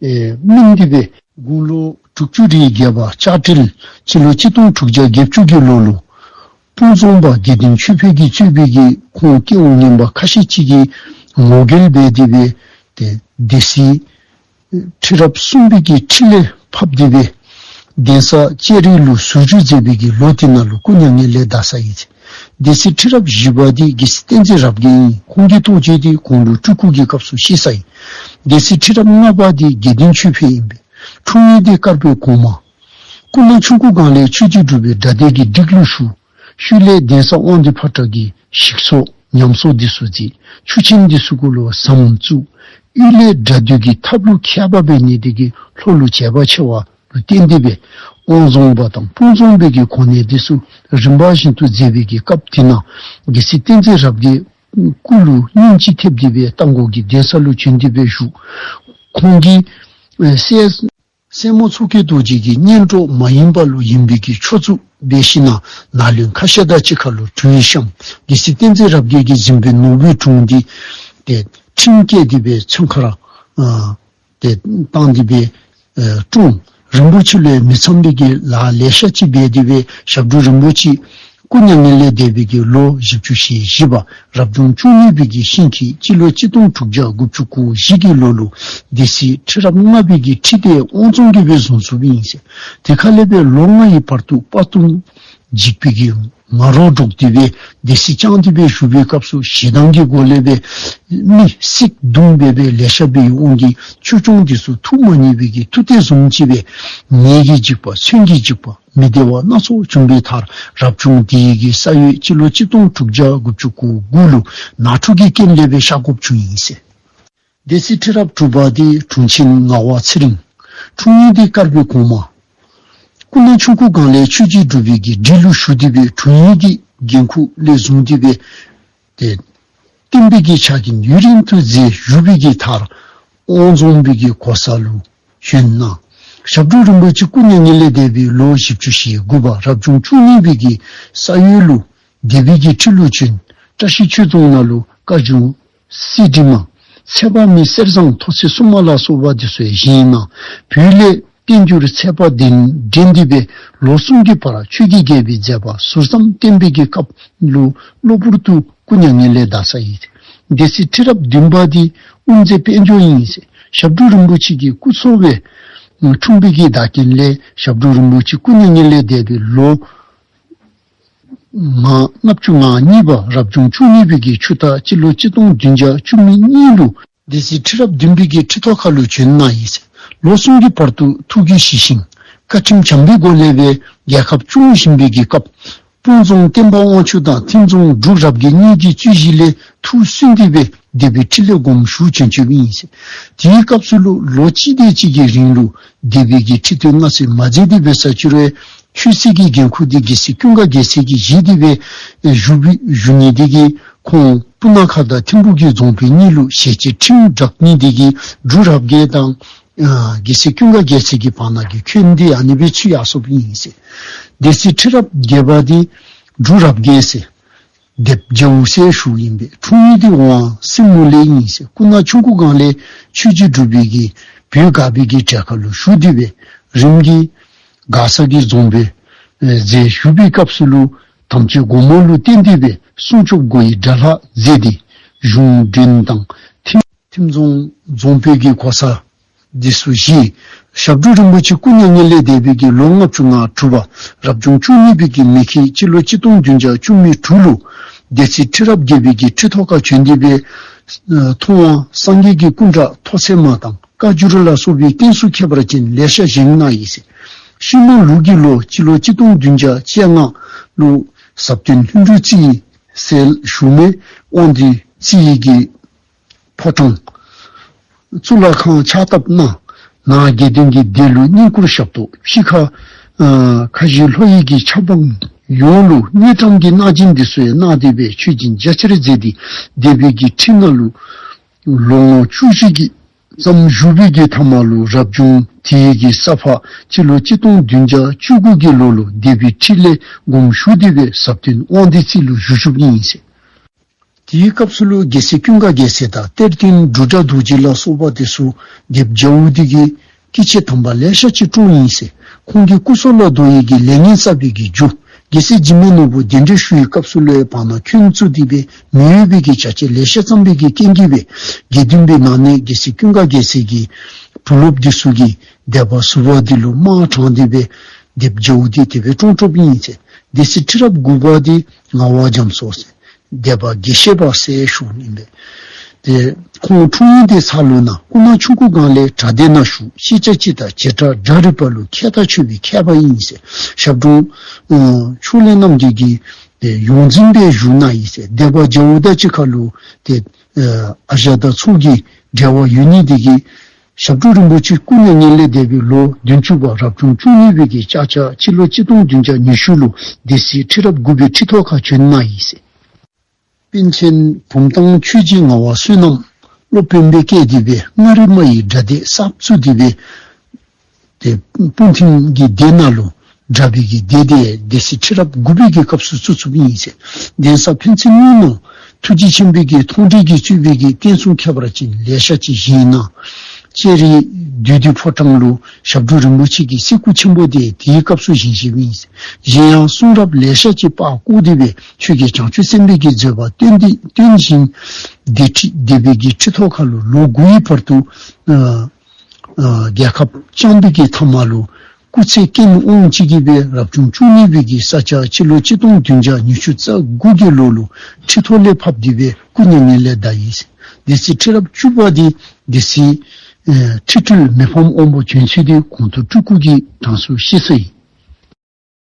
ཨེ་སྨིན་ཏེ་སྦེ་དགུང་ལོ་དྲུག་ཅུ་རེ་བརྒྱད་པ་ལྕགས་སྤྲེལ་སྤྱི་ལོ་གཅིག་སྟོང་དྲུག་བརྒྱ་བརྒྱད་ཅུ་གི་ལོ་ལུ་སྤུངས་རྫོང་པ་དགེ་ལྡན་ཆོས་འཕེལ་གྱིས་གཙོས་པའི་གི་ཁོང་སྐྱེ་བོ་ངན་པ་ཁ་ཤས་ཅིག་གིས་ངོ་རྒོལ་འབད་དེ་སྦེ་ཏེ་སྡེ་སྲིད་ཁྲི་རབས་གསུམ་པའི་གི་ཁྲི་ལས་ཕབ་སྟེ་སྦེ་གདན་ས་ལྕགས་རི་ལུ་ཟུར་བཞུགས་མཛད་པའི་གི་ལོ་དེ་ནང་ལུ་སྐུ་མྱ་ངན་ལས་འདས་ཡི། སྡེ་སྲིད་ཁྲི་རབས་བཞི་པ་འདི་རྒྱལ་སྲས་བསྟན་འཛིན་རབ་རྒྱས་ཨིན། ཁོང་གི་ཐུགས་རྗེ་འདི་དགུང་ལོ་སྤྲུལ་སྐུ་གི་སྐབས་སུ་གཤེགས་ཡི། སྡེ་སྲིད་ཁྲི་རབས་ལྔ་པ་འདི་དགེ་ལྡན་ཆོས་འཕེལ་ཨིན་པས། འཁྲུངས་ཡུལ་འདི་དཀར་སྦིས་གོང་མ། སྐུ་ན་ཆུང་ཀུའི་སྒང་ལས་ཆོས་རྗེ་འབྲུག་པའི་དགྲ་སྡེ་གི་སྒྲིག་ལུ་ཞུགས། ཤུལ་ལས་གདན་ས་དབང་འདུས་ཕོ་བྲང་གི་ཞིག་གསོ་ཉམས་གསོ་འདི་ཚུ་མཛད། ཆུ་ཆེན་འདི་ཚུ་གུ་ལུ་ཟམ་བཙུགས། གཡུལ་ལས་དགྲ་འདུལ་གྱི་ཐབས་ལུ་མཁས་པ་འབད་ནི་འདི་གིས་ལྷོ་ལུ་བྱེད་པ་ཆེ་བ་ལུ་བརྟེན་ཏེ་སྦེ་དབང་རྫོང་པ་དང་སྤུངས་རྫོང་པའི་གི་གོ་གནས་འདི་ཚུ་རིམ་པ་བཞིན་དུ་མཛད་པའི་གི་སྐབས་དེ་ནང་རྒྱལ་སྲས་བསྟན་འཛིན་རབ་རྒྱས་སྐུ་ལུ་སྙུང་གཞི་ཐེབས་ཏེ་སྦེ་རྟ་མགོ་གི་གདན་ས་ལུ་བྱོན་ཏེ་སྦེ་བཞུགས། ཁོང་གིས་ཨེ་སྲས་སྲས་མོ་མཚོ་སྐྱེས་རྡོ་རྗེ་གི་གཉེན་གྲོགས་མ་ཡིན་པ་ལུ་ཡིན་པའི་གི་ཆོས་ཚུ་འབད་ཞིནམ་ན་ནཱ་ལུ་ཁ་ཤས་དང་གཅིག་ཁར་ལུ་གྲོས་བཤམས། རྒྱལ་སྲས་བསྟན་འཛིན་རབ་རྒྱས་ཀྱིས་གཟིམ་དཔོན་ནོར་བུའི་དྲུང་འདི་ཏེ་ཁྲིམས་བཀལ་ཏེ་སྦེ་མཚོན་ཁར་ཨ་ཏེ་བཏང་སྟེ་སྦེ་ཨེ་བཀྲོངས། རིན་པོ་ཆེ་ལུ་མི་འཚམ་པའི་གི་ལཱ་ལེ་ཤ་ཅིག་འབད་དེ་སྦེ་ཞབས་དྲུང་རིན་པོ་ཆེ་སྐུ་མྱ་ངན་ལས་འདས་པའི་གི་ལོ་བཞི་བཅུ་ཞེ་བཞི་པ་རབ་བྱུང་བཅུ་གཉིས་པའི་གི་ཤིང་ཁྱི་སྤྱི་ལོ་གཅིག་སྟོང་དྲུག་བརྒྱ་དགུ་བཅུ་གོ་བཞི་གི་ལོ་ལུ་སྡེ་སྲིད་ཁྲི་རབས་ལྔ་པའི་གི་ཁྲི་འདི་དབང་རྫོང་གིས་སྦེ་བཟུང་ཚུགསཔ་ཨིན་ཟེར། དེ་ཁ་ལས་སྦེ་ལོ་ལྔ་ཡི་བར་དུ་དཔའ་གཏུམ་འཇིགས་པའི་གི་ང་རོ་སྒྲོག་སྟེ་སྦེ་སྡེ་སྲིད་བསྐྱངས་ཏེ་སྦེ་བཞུགས་པའི་སྐབས་སུ་ཞེ་སྡང་གི་སྒོ་ལས་སྦེ་མི་བསད་རྡུང་འབད་སྦེ་ལེ་ཤ་འབད་བའི་དབང་གིས་ཆོས་སྐྱོང་འདི་ཚུ་ཐུགས་མ་མཉེས་པའི་གི་མཐུ་གཏད་བཟུམ་ཅིག་སྦེ་ནད་ཀྱི་འཇིགས་པ་མཚོན་གྱི་འཇིགས་པ་མི་བདེ་བ་སྣ་ཚོགས་བྱུང་བའི་མཐར་རབ་བྱུང་འདི་ཡི་གི་ས་ཡོས་སྤྱི་ལོ་གཅིག་སྟོང་དྲུག་བརྒྱ་དགུ་བཅུ་གོ་དགུ་ལུ་ནང་འཁྲུག་གི་རྐྱེན་ལས་སྦེ་གཤགས་དགོཔ་བྱུང་ཡི་ཟེར། སྡེ་སྲིད་ཁྲི་རབས་དྲུག་པ་འདི་དྲུང་ཆེན་ངག་དབང་ཚེ་རིང་། འཁྲུངས་ཡུལ་འདི་དཀར་སྦིས་གོང་མ། སྐུ་ན་ཆུང་ཀུའི་སྒང་ལས་ཆོས་རྗེ་འབྲུག་པའི་གི་སྒྲིག་ལུ་ཞུགས་ཏེ་སྦེ་དྲུང་ཡིག་གི་འགན་ཁུར་ལས་བཟུང་སྟེ་སྦེ་ཏེ་བསྟན་པའི་གི་ཕྱག་འགན་ཡུན་རིང་དུ་མཛད་བཞུགས་པའི་གི་མཐར་དབང་རྫོང་པའི་གི་གོ་ས་ལུ་བྱོན་གནང་། ཞབས་དྲུང་རིན་པོ་ཆེ་སྐུ་མྱ་ངན་ལས་འདས་པའི་ལོ་བཞི་བཅུ་ཞེ་དགུ་པ་རབ་བྱུང་བཅུ་གཉིས་པའི་གི་ས་ཡོས་ལུ་སྡེ་པའི་གི་ཁྲི་ལུ་བྱོན། བཀྲ་ཤིས་ཆོས་རྫོང་ནང་ལུ་བཀའ་འགྱུར་གསེར་བྲིས་མ། ཚེ་དཔག་མེད་གསེར་ཟངས་ཐོག་ཚད་གསུམ་མ་ལ་སོགས་པ་འདི་ཚུ་བཞེངས་གནང་། བོད་ལས་བསྟན་འགྱུར་ཚད་པ་ལྡན་འདྲེན་ཏེ་སྦེ་ལོ་གསུམ་གྱི་བར་ཆོས་ཀྱི་རྒྱལ་པོའི་མཛད་པ་ཟུར་ཙམ་བསྟན་པའི་གི་སྐབས་ལུ་གློ་བུར་དུ་སྐུ་མྱ་ངན་ལས་འདས་ཡི། སྡེ་སྲིད་ཁྲི་རབས་བདུན་པ་འདི་དབུ་མཛད་དཔལ་འབྱོར་ཨིན་ཟེར། ཞབས་དྲུང་རིན་པོ་ཆེ་གི་སྐུ་འཚོ་བའི་འཁྲུངས་པའི་གི་བདག་རྐྱེན་ལས་ཞབས་དྲུང་རིན་པོ་ཆེ་སྐུ་མྱ་ངན་ལས་འདས་པའི་ལོ་ང་ལྔ་བཅུ་ང་གཉིས་པ་རབ་བྱུང་བཅུ་གཉིས་པའི་གི་ཆུ་རྟ་སྤྱི་ལོ་གཅིག་སྟོང་བདུན་བརྒྱ་བཅུ་མེད་གཉིས་ལུ་སྡེ་སྲིད་ཁྲི་རབས་བདུན་པའི་གི་ཁྲི་ཐོག་ཁ་ལུ་བྱོན་གནང་ཡི་ཟེར། ལོ་གསུམ་གྱི་བར་དུ་ཐུགས་རྒྱུད་ཞི་ཞིང་བཀའ་ཁྲིམས་བྱམས་པའི་སྒོ་ལས་སྦེ་རྒྱལ་ཁབ་སྐྱོང་བཞིན་པའི་གི་སྐབས་སྤུངས་རྫོང་བསྟན་པ་དབང་ཕྱུག་དང་ཐིམ་རྫོང་འབྲུག་རབ་རྒྱས་གཉིས་ཀྱི་རྩོད་གཞི་ལས་ཐུགས་སུན་ཏེ་སྦེ་སྡེ་པའི་ཁྲི་ལས་དགོངས་ཞུ་བྱོན་བྱོནམ་ཨིན་ཟེར། དེའི་སྐབས་སུ་ལུ་ལོ་གཅིག་དེ་ཅིག་གི་རིང་ལུ་སྡེ་པའི་གི་ཁྲི་འདི་མངའ་གསོལ་མ་མཛད་དེ་འབད་ས་ཅིག་རུང་ཆོས་སྲིད་ཀྱི་འགན་ཁུར་འདི་རྒྱལ་སྲས་ཀུན་དགའ་རྒྱལ་མཚན་གྱིས་བཞེས་ཏེ་སྦེ་བཞུགས་པའི་བཞུགས་ནི་དེ་གིས་ཁོང་སྤུ་ན་ཁ་དང་ཐིམ་ཕུག་གི་རྫོང་དཔོན་གཉིས་ལུ་ཞལ་གྱིས་ཁྲིམས་བསྒྲགས་ནི་དེ་གིས་འབྲུག་རབ་རྒྱས་དང་ཨ་རྒྱལ་སྲས་ཀུན་དགའ་རྒྱལ་མཚན་གྱི་བར་ན་གི་འཁོན་འདི་ཨ་ནི་སྦེ་ཚུ་ཡར་སོཔ་ཨིན་ཟེར། སྡེ་སྲིད་ཁྲི་རབས་བརྒྱད་པ་འདི་འབྲུག་རབ་རྒྱས་ཟེར། སྡེཔ་རྒྱལ་པོ་ཟེར་ཞུཝ་ཨིན་པས། འཁྲུངས་ཡུལ་འདི་ཝང་སྲིན་མོ་ལས་ཨིན་ཟེར། སྐུ་ན་ཆུང་ཀུའི་སྒང་ལས་ཆོས་རྗེ་འབྲུག་པའི་གི་བོད་སྒར་པའི་གི་གྲལ་ཁ་ལུ་ཞུགས་ཏེ་སྦེ་རིམ་གྱིས་མགར་ས་གི་རྫོང་དཔོན་མཛད་བཞུགས་པའི་སྐབས་སུ་ལུ་དམ་ཅན་སྒོ་མོ་ལུ་བརྟེན་ཏེ་སྦེ་སྲུང་སྐྱོབ་སྒོ་ཡི་དགྲ་ལྷ་མཛད་དེ་གཞུང་མགྲོན་དང་ཐིམ་ཐིམ་རྫོང་རྫོང་དཔོན་གྱི་གོ་ས་འདི་ཚུ་བཞེས། ཞབས་དྲུང་རིན་པོ་ཆེ་སྐུ་མྱ་ངན་ལས་འདས་པའི་གི་ལོ་ལྔ་བཅུ་ང་དྲུག་པ་རབ་བྱུང་བཅུ་གཉིས་པའི་གི་མེ་ཁྱི་སྤྱི་ལོ་གཅིག་སྟོང་བདུན་བརྒྱ་བཅུ་མེད་དྲུག་ལུ་སྡེ་སྲིད་ཁྲི་རབས་བརྒྱད་པའི་གི་ཁྲི་ཐོག་ཁར་བྱོན་ཏེ་སྦེ་ ཨ་ཐུབ་དབང་སངས་རྒྱས་ཀྱི་སྐུ་འདྲ་ཐོག་ཚད་མ་དང་བཀའ་འགྱུར་ལ་སོགས་པའི་རྟེན་གསུམ་ཁྱད་པར་ཅན་ལེ་ཤ་བཞེངས་གནང་ཡི་ཟེར། ཤིང་མོ་ལུག་གི་ལོ་སྤྱི་ལོ་གཅིག་སྟོང་བདུན་བརྒྱ་བཅོ་ལྔ་ལུ་ཟབ་དོན་ལྷུན་གྲུབ་རྩེ་ཟེར་ཞུ་མི་དབང་འདུས་རྩེ་གི་ཕོ་བྲང་གཙུག་ལག་ཁང་ཕྱག་བཏབ་གནང་། ནང་དགེ་འདུན་གྱི་སྡེ་ལུ་བསྙེན་བཀུར་ཞབས་ཏོག་ཕྱི་ཁ་ཨ་ཁ་བཞི་ལྷོ་ཡི་གི་ཆབ་འབངས་ཡོངས་ལུ་དངུལ་ཀྲམ་གྱི་གནང་སྦྱིན་འདི་ཚུ་ཡང་གནང་སྟེ་སྦེ་མཆོད་སྦྱིན་རྒྱ་ཆེར་མཛད་དེ་སྡེ་པའི་གི་ཁྲི་ནང་ལུ་ལོ་ངོ་བཅུ་བཞི་གི་ཙམ་བཞུགས་པའི་གི་མཐའ་མ་ལུ་རབ་བྱུང་དེ་ཡི་གི་ས་ཕག་སྤྱི་ལོ་གཅིག་སྟོང་བདུན་བརྒྱ་བཅུ་དགུ་གི་ལོ་ལུ་སྡེ་པའི་ཁྲི་ལས་དགོངས་ཞུ་སྟེ་སྦེ་ཟབ་དོན་དབང་འདུས་རྩེ་ལུ་བཞུགས་བཞུགསཔ་ཨིན་ཟེར། དེའི་སྐབས་སུ་ལུ་རྒྱལ་སྲས་ཀུན་དགའ་རྒྱལ་མཚན་དང་གཏེར་སྟོན་འབྲུག་སྒྲ་རྡོ་རྗེ་ལ་སོགས་པ་དེ་ཚུ་སྡེ་པ་རྒྱལ་པོ་འདི་གི་སྐྱེས་ཆེན་དམ་པ་ལེ་ཤ་ཅིག་བཀྲོངས་ཡི་ཟེར། ཁོང་གི་སྐུ་སྲོག་ལ་བསྡོ་བའི་གི་ལས་ངན་བསགས་པའི་གི་རྒྱུ་རྒྱལ་སྲས་འཇིགས་མེད་ནོར་བུ་གདན་འདྲེན་ཞུ་བའི་སྐབས་སུ་ལུ་ཡང་བར་ན་འཁོན་བཙུགས་ཏེ་སྦེ་མི་འོས་པའི་གི་བྱ་སྤྱོད་ལེ་ཤ་བརྩམས་པའི་གི་རྐྱེན་གྱིས་སྦེ་དགེ་འདུན་པའི་ནང་ནས་རྒྱལ་སྲས་ཀུན་དགའ་རྒྱལ་མཚན་གྱི་བུ་སློབ་འདི་ཚུ་གིས་སྡེ་པ་ཟུར་པ་འདི་ལུ་དམག་དྲངས་ཏེ་སྦེ་སྡེ་པ་རྒྱལ་པོ་འདི་དེ་སྦེ་བཀྲོངས་བཀྲོངསམ་ཨིན་ཟེར། སྡེ་སྲིད་ཁྲི་རབས་དགུ་པ་འདི་ངག་དབང་རྒྱ་མཚོ་ཟེར། སྡེ་པ་དགེ་བཤེས་པ་ཟེར་ཞུཝ་ཨིན་པས། ཏེ་ཁོང་འཁྲུངས་ཡུལ་འདི་ཚ་ལུ་ནང་སྐུ་ན་ཆུང་ཀུའི་སྒང་ལས་གྲྭ་སྡེ་ནང་ཞུགས། ཤེས་བྱ་སྤྱི་དང་བྱེ་བྲག་སྒྲ་རིག་པ་ལུ་མཁས་མཐའ་ཆོད་པའི་མཁས་པ་ཨིན་ཟེར། ཞབས་དྲུང་ཨ་ཕྱོགས་ལས་རྣམ་རྒྱལ་གྱི་ཏེ་ཡོངས་འཛིན་སྦེ་བཞུགས་གནང་ཡི་ཟེར། སྡེ་པ་རྒྱལ་པོ་དང་གཅིག་ཁར་ལུ་ཏེ་ཨ་ཨ་ཞང་དང་ཚ་གི་འབྲེལ་བ་ཡོད་ནི་འདི་གིས་ཞབས་དྲུང་རིན་པོ་ཆེ་སྐུ་མྱ་ངན་ལས་འདས་པའི་ལོ་བདུན་ཅུ་པ་རབ་བྱུང་བཅུ་གཉིས་པའི་གི་ལྕགས་བྱ་སྤྱི་ལོ་གཅིག་སྟོང་བདུན་བརྒྱ་ཉི་ཤུ་ལུ་སྡེ་སྲིད་ཁྲི་རབས་དགུ་པའི་ཁྲི་ཐོག་ཁར་བྱོན་གནང་ཡི་ཟེར། པཎ་ཆེན་བུམ་ཐང་ཆོས་རྗེ་ངག་དབང་བསོད་ནམས་སློབ་དཔོན་སྦེ་བསྐོས་ཏེ་སྦེ་མངའ་རིས་མ་ཡི་དགྲ་སྡེ་གསར་བཙུགས་ཏེ་སྦེ་ཏེ་སྤུངས་ཐིམ་གྱི་སྡེ་ནང་ལུ་དགྲ་བོའི་གི་སྡེ་འདི་སྡེ་སྲིད་ཁྲི་རབས་དགུ་པའི་གི་སྐབས་སུ་བཙུགས་བཙུགསཔ་ཨིན་ཟེར། གདན་ས་ཕན་ཚུན་གཉིས་ནང་ཐུགས་རྗེ་ཆེན་པོའི་གི་མཐོང་གྲོལ་གྱིས་གཙོས་པའི་གི་རྟེན་གསུམ་ཁྱད་པར་ཅན་ལེ་ཤ་ཅིག་བཞེངས་གནང་། ལྕགས་རི་བདུད་འདུལ་ཕོ་བྲང་ལུ་ཞབས་དྲུང་རིན་པོ་ཆེ་གི་གསེར་སྐུ་ཆེན་པོ་འདི་དེའི་སྐབས་སུ་བཞེངས་བཞེངསཔ་ཨིན་ཟེར། གཞན་ཡང་གསུང་རབ་ལེ་ཤ་ཅིག་པར་བརྐོས་ཏེ་སྦེ་ཆོས་རྒྱལ་བྱང་ཆུབ་སེམས་དཔའི་གི་མཛད་པ་སྟོན་ཏེ་སྟོན་ཞིང་སྡེ་ཁྲི་སྡེ་པའི་གི་ཁྲི་ཐོག་ཁར་ལུ་ལོ་དགུའི་བར་དུ་ཨ་ཨ་རྒྱལ་ཁབ་བསྐྱངས་པའི་གི་མཐའ་མ་ལུ་སྐུ་ཚེ་རྐྱེན་དབང་ཅིག་གིས་སྦེ་རབ་བྱུང་བཅུ་གཉིས་པའི་གི་ས་བྱ་སྤྱི་ལོ་གཅིག་སྟོང་བདུན་བརྒྱ་ཉི་ཤུ་རྩ་དགུ་གི་ལོ་ལུ་ཁྲི་ཐོག་ལས་ཕབ་སྟེ་སྦེ་སྐུ་མྱ་ངན་ལས་འདས་ཡི་ཟེར། སྡེ་སྲིད་ཁྲི་རབས་བཅུ་པ་འདི་སྡེ་སྲིད་ཨེ་ཁྲི་སྤྲུལ་མི་ཕམ་དབང་པོ་བྱོན་ཚུལ་འདི་གོང་དུ་སྤྲུལ་སྐུ་གི་གྲངས་སུ་བཤད་ཚར་ཡི།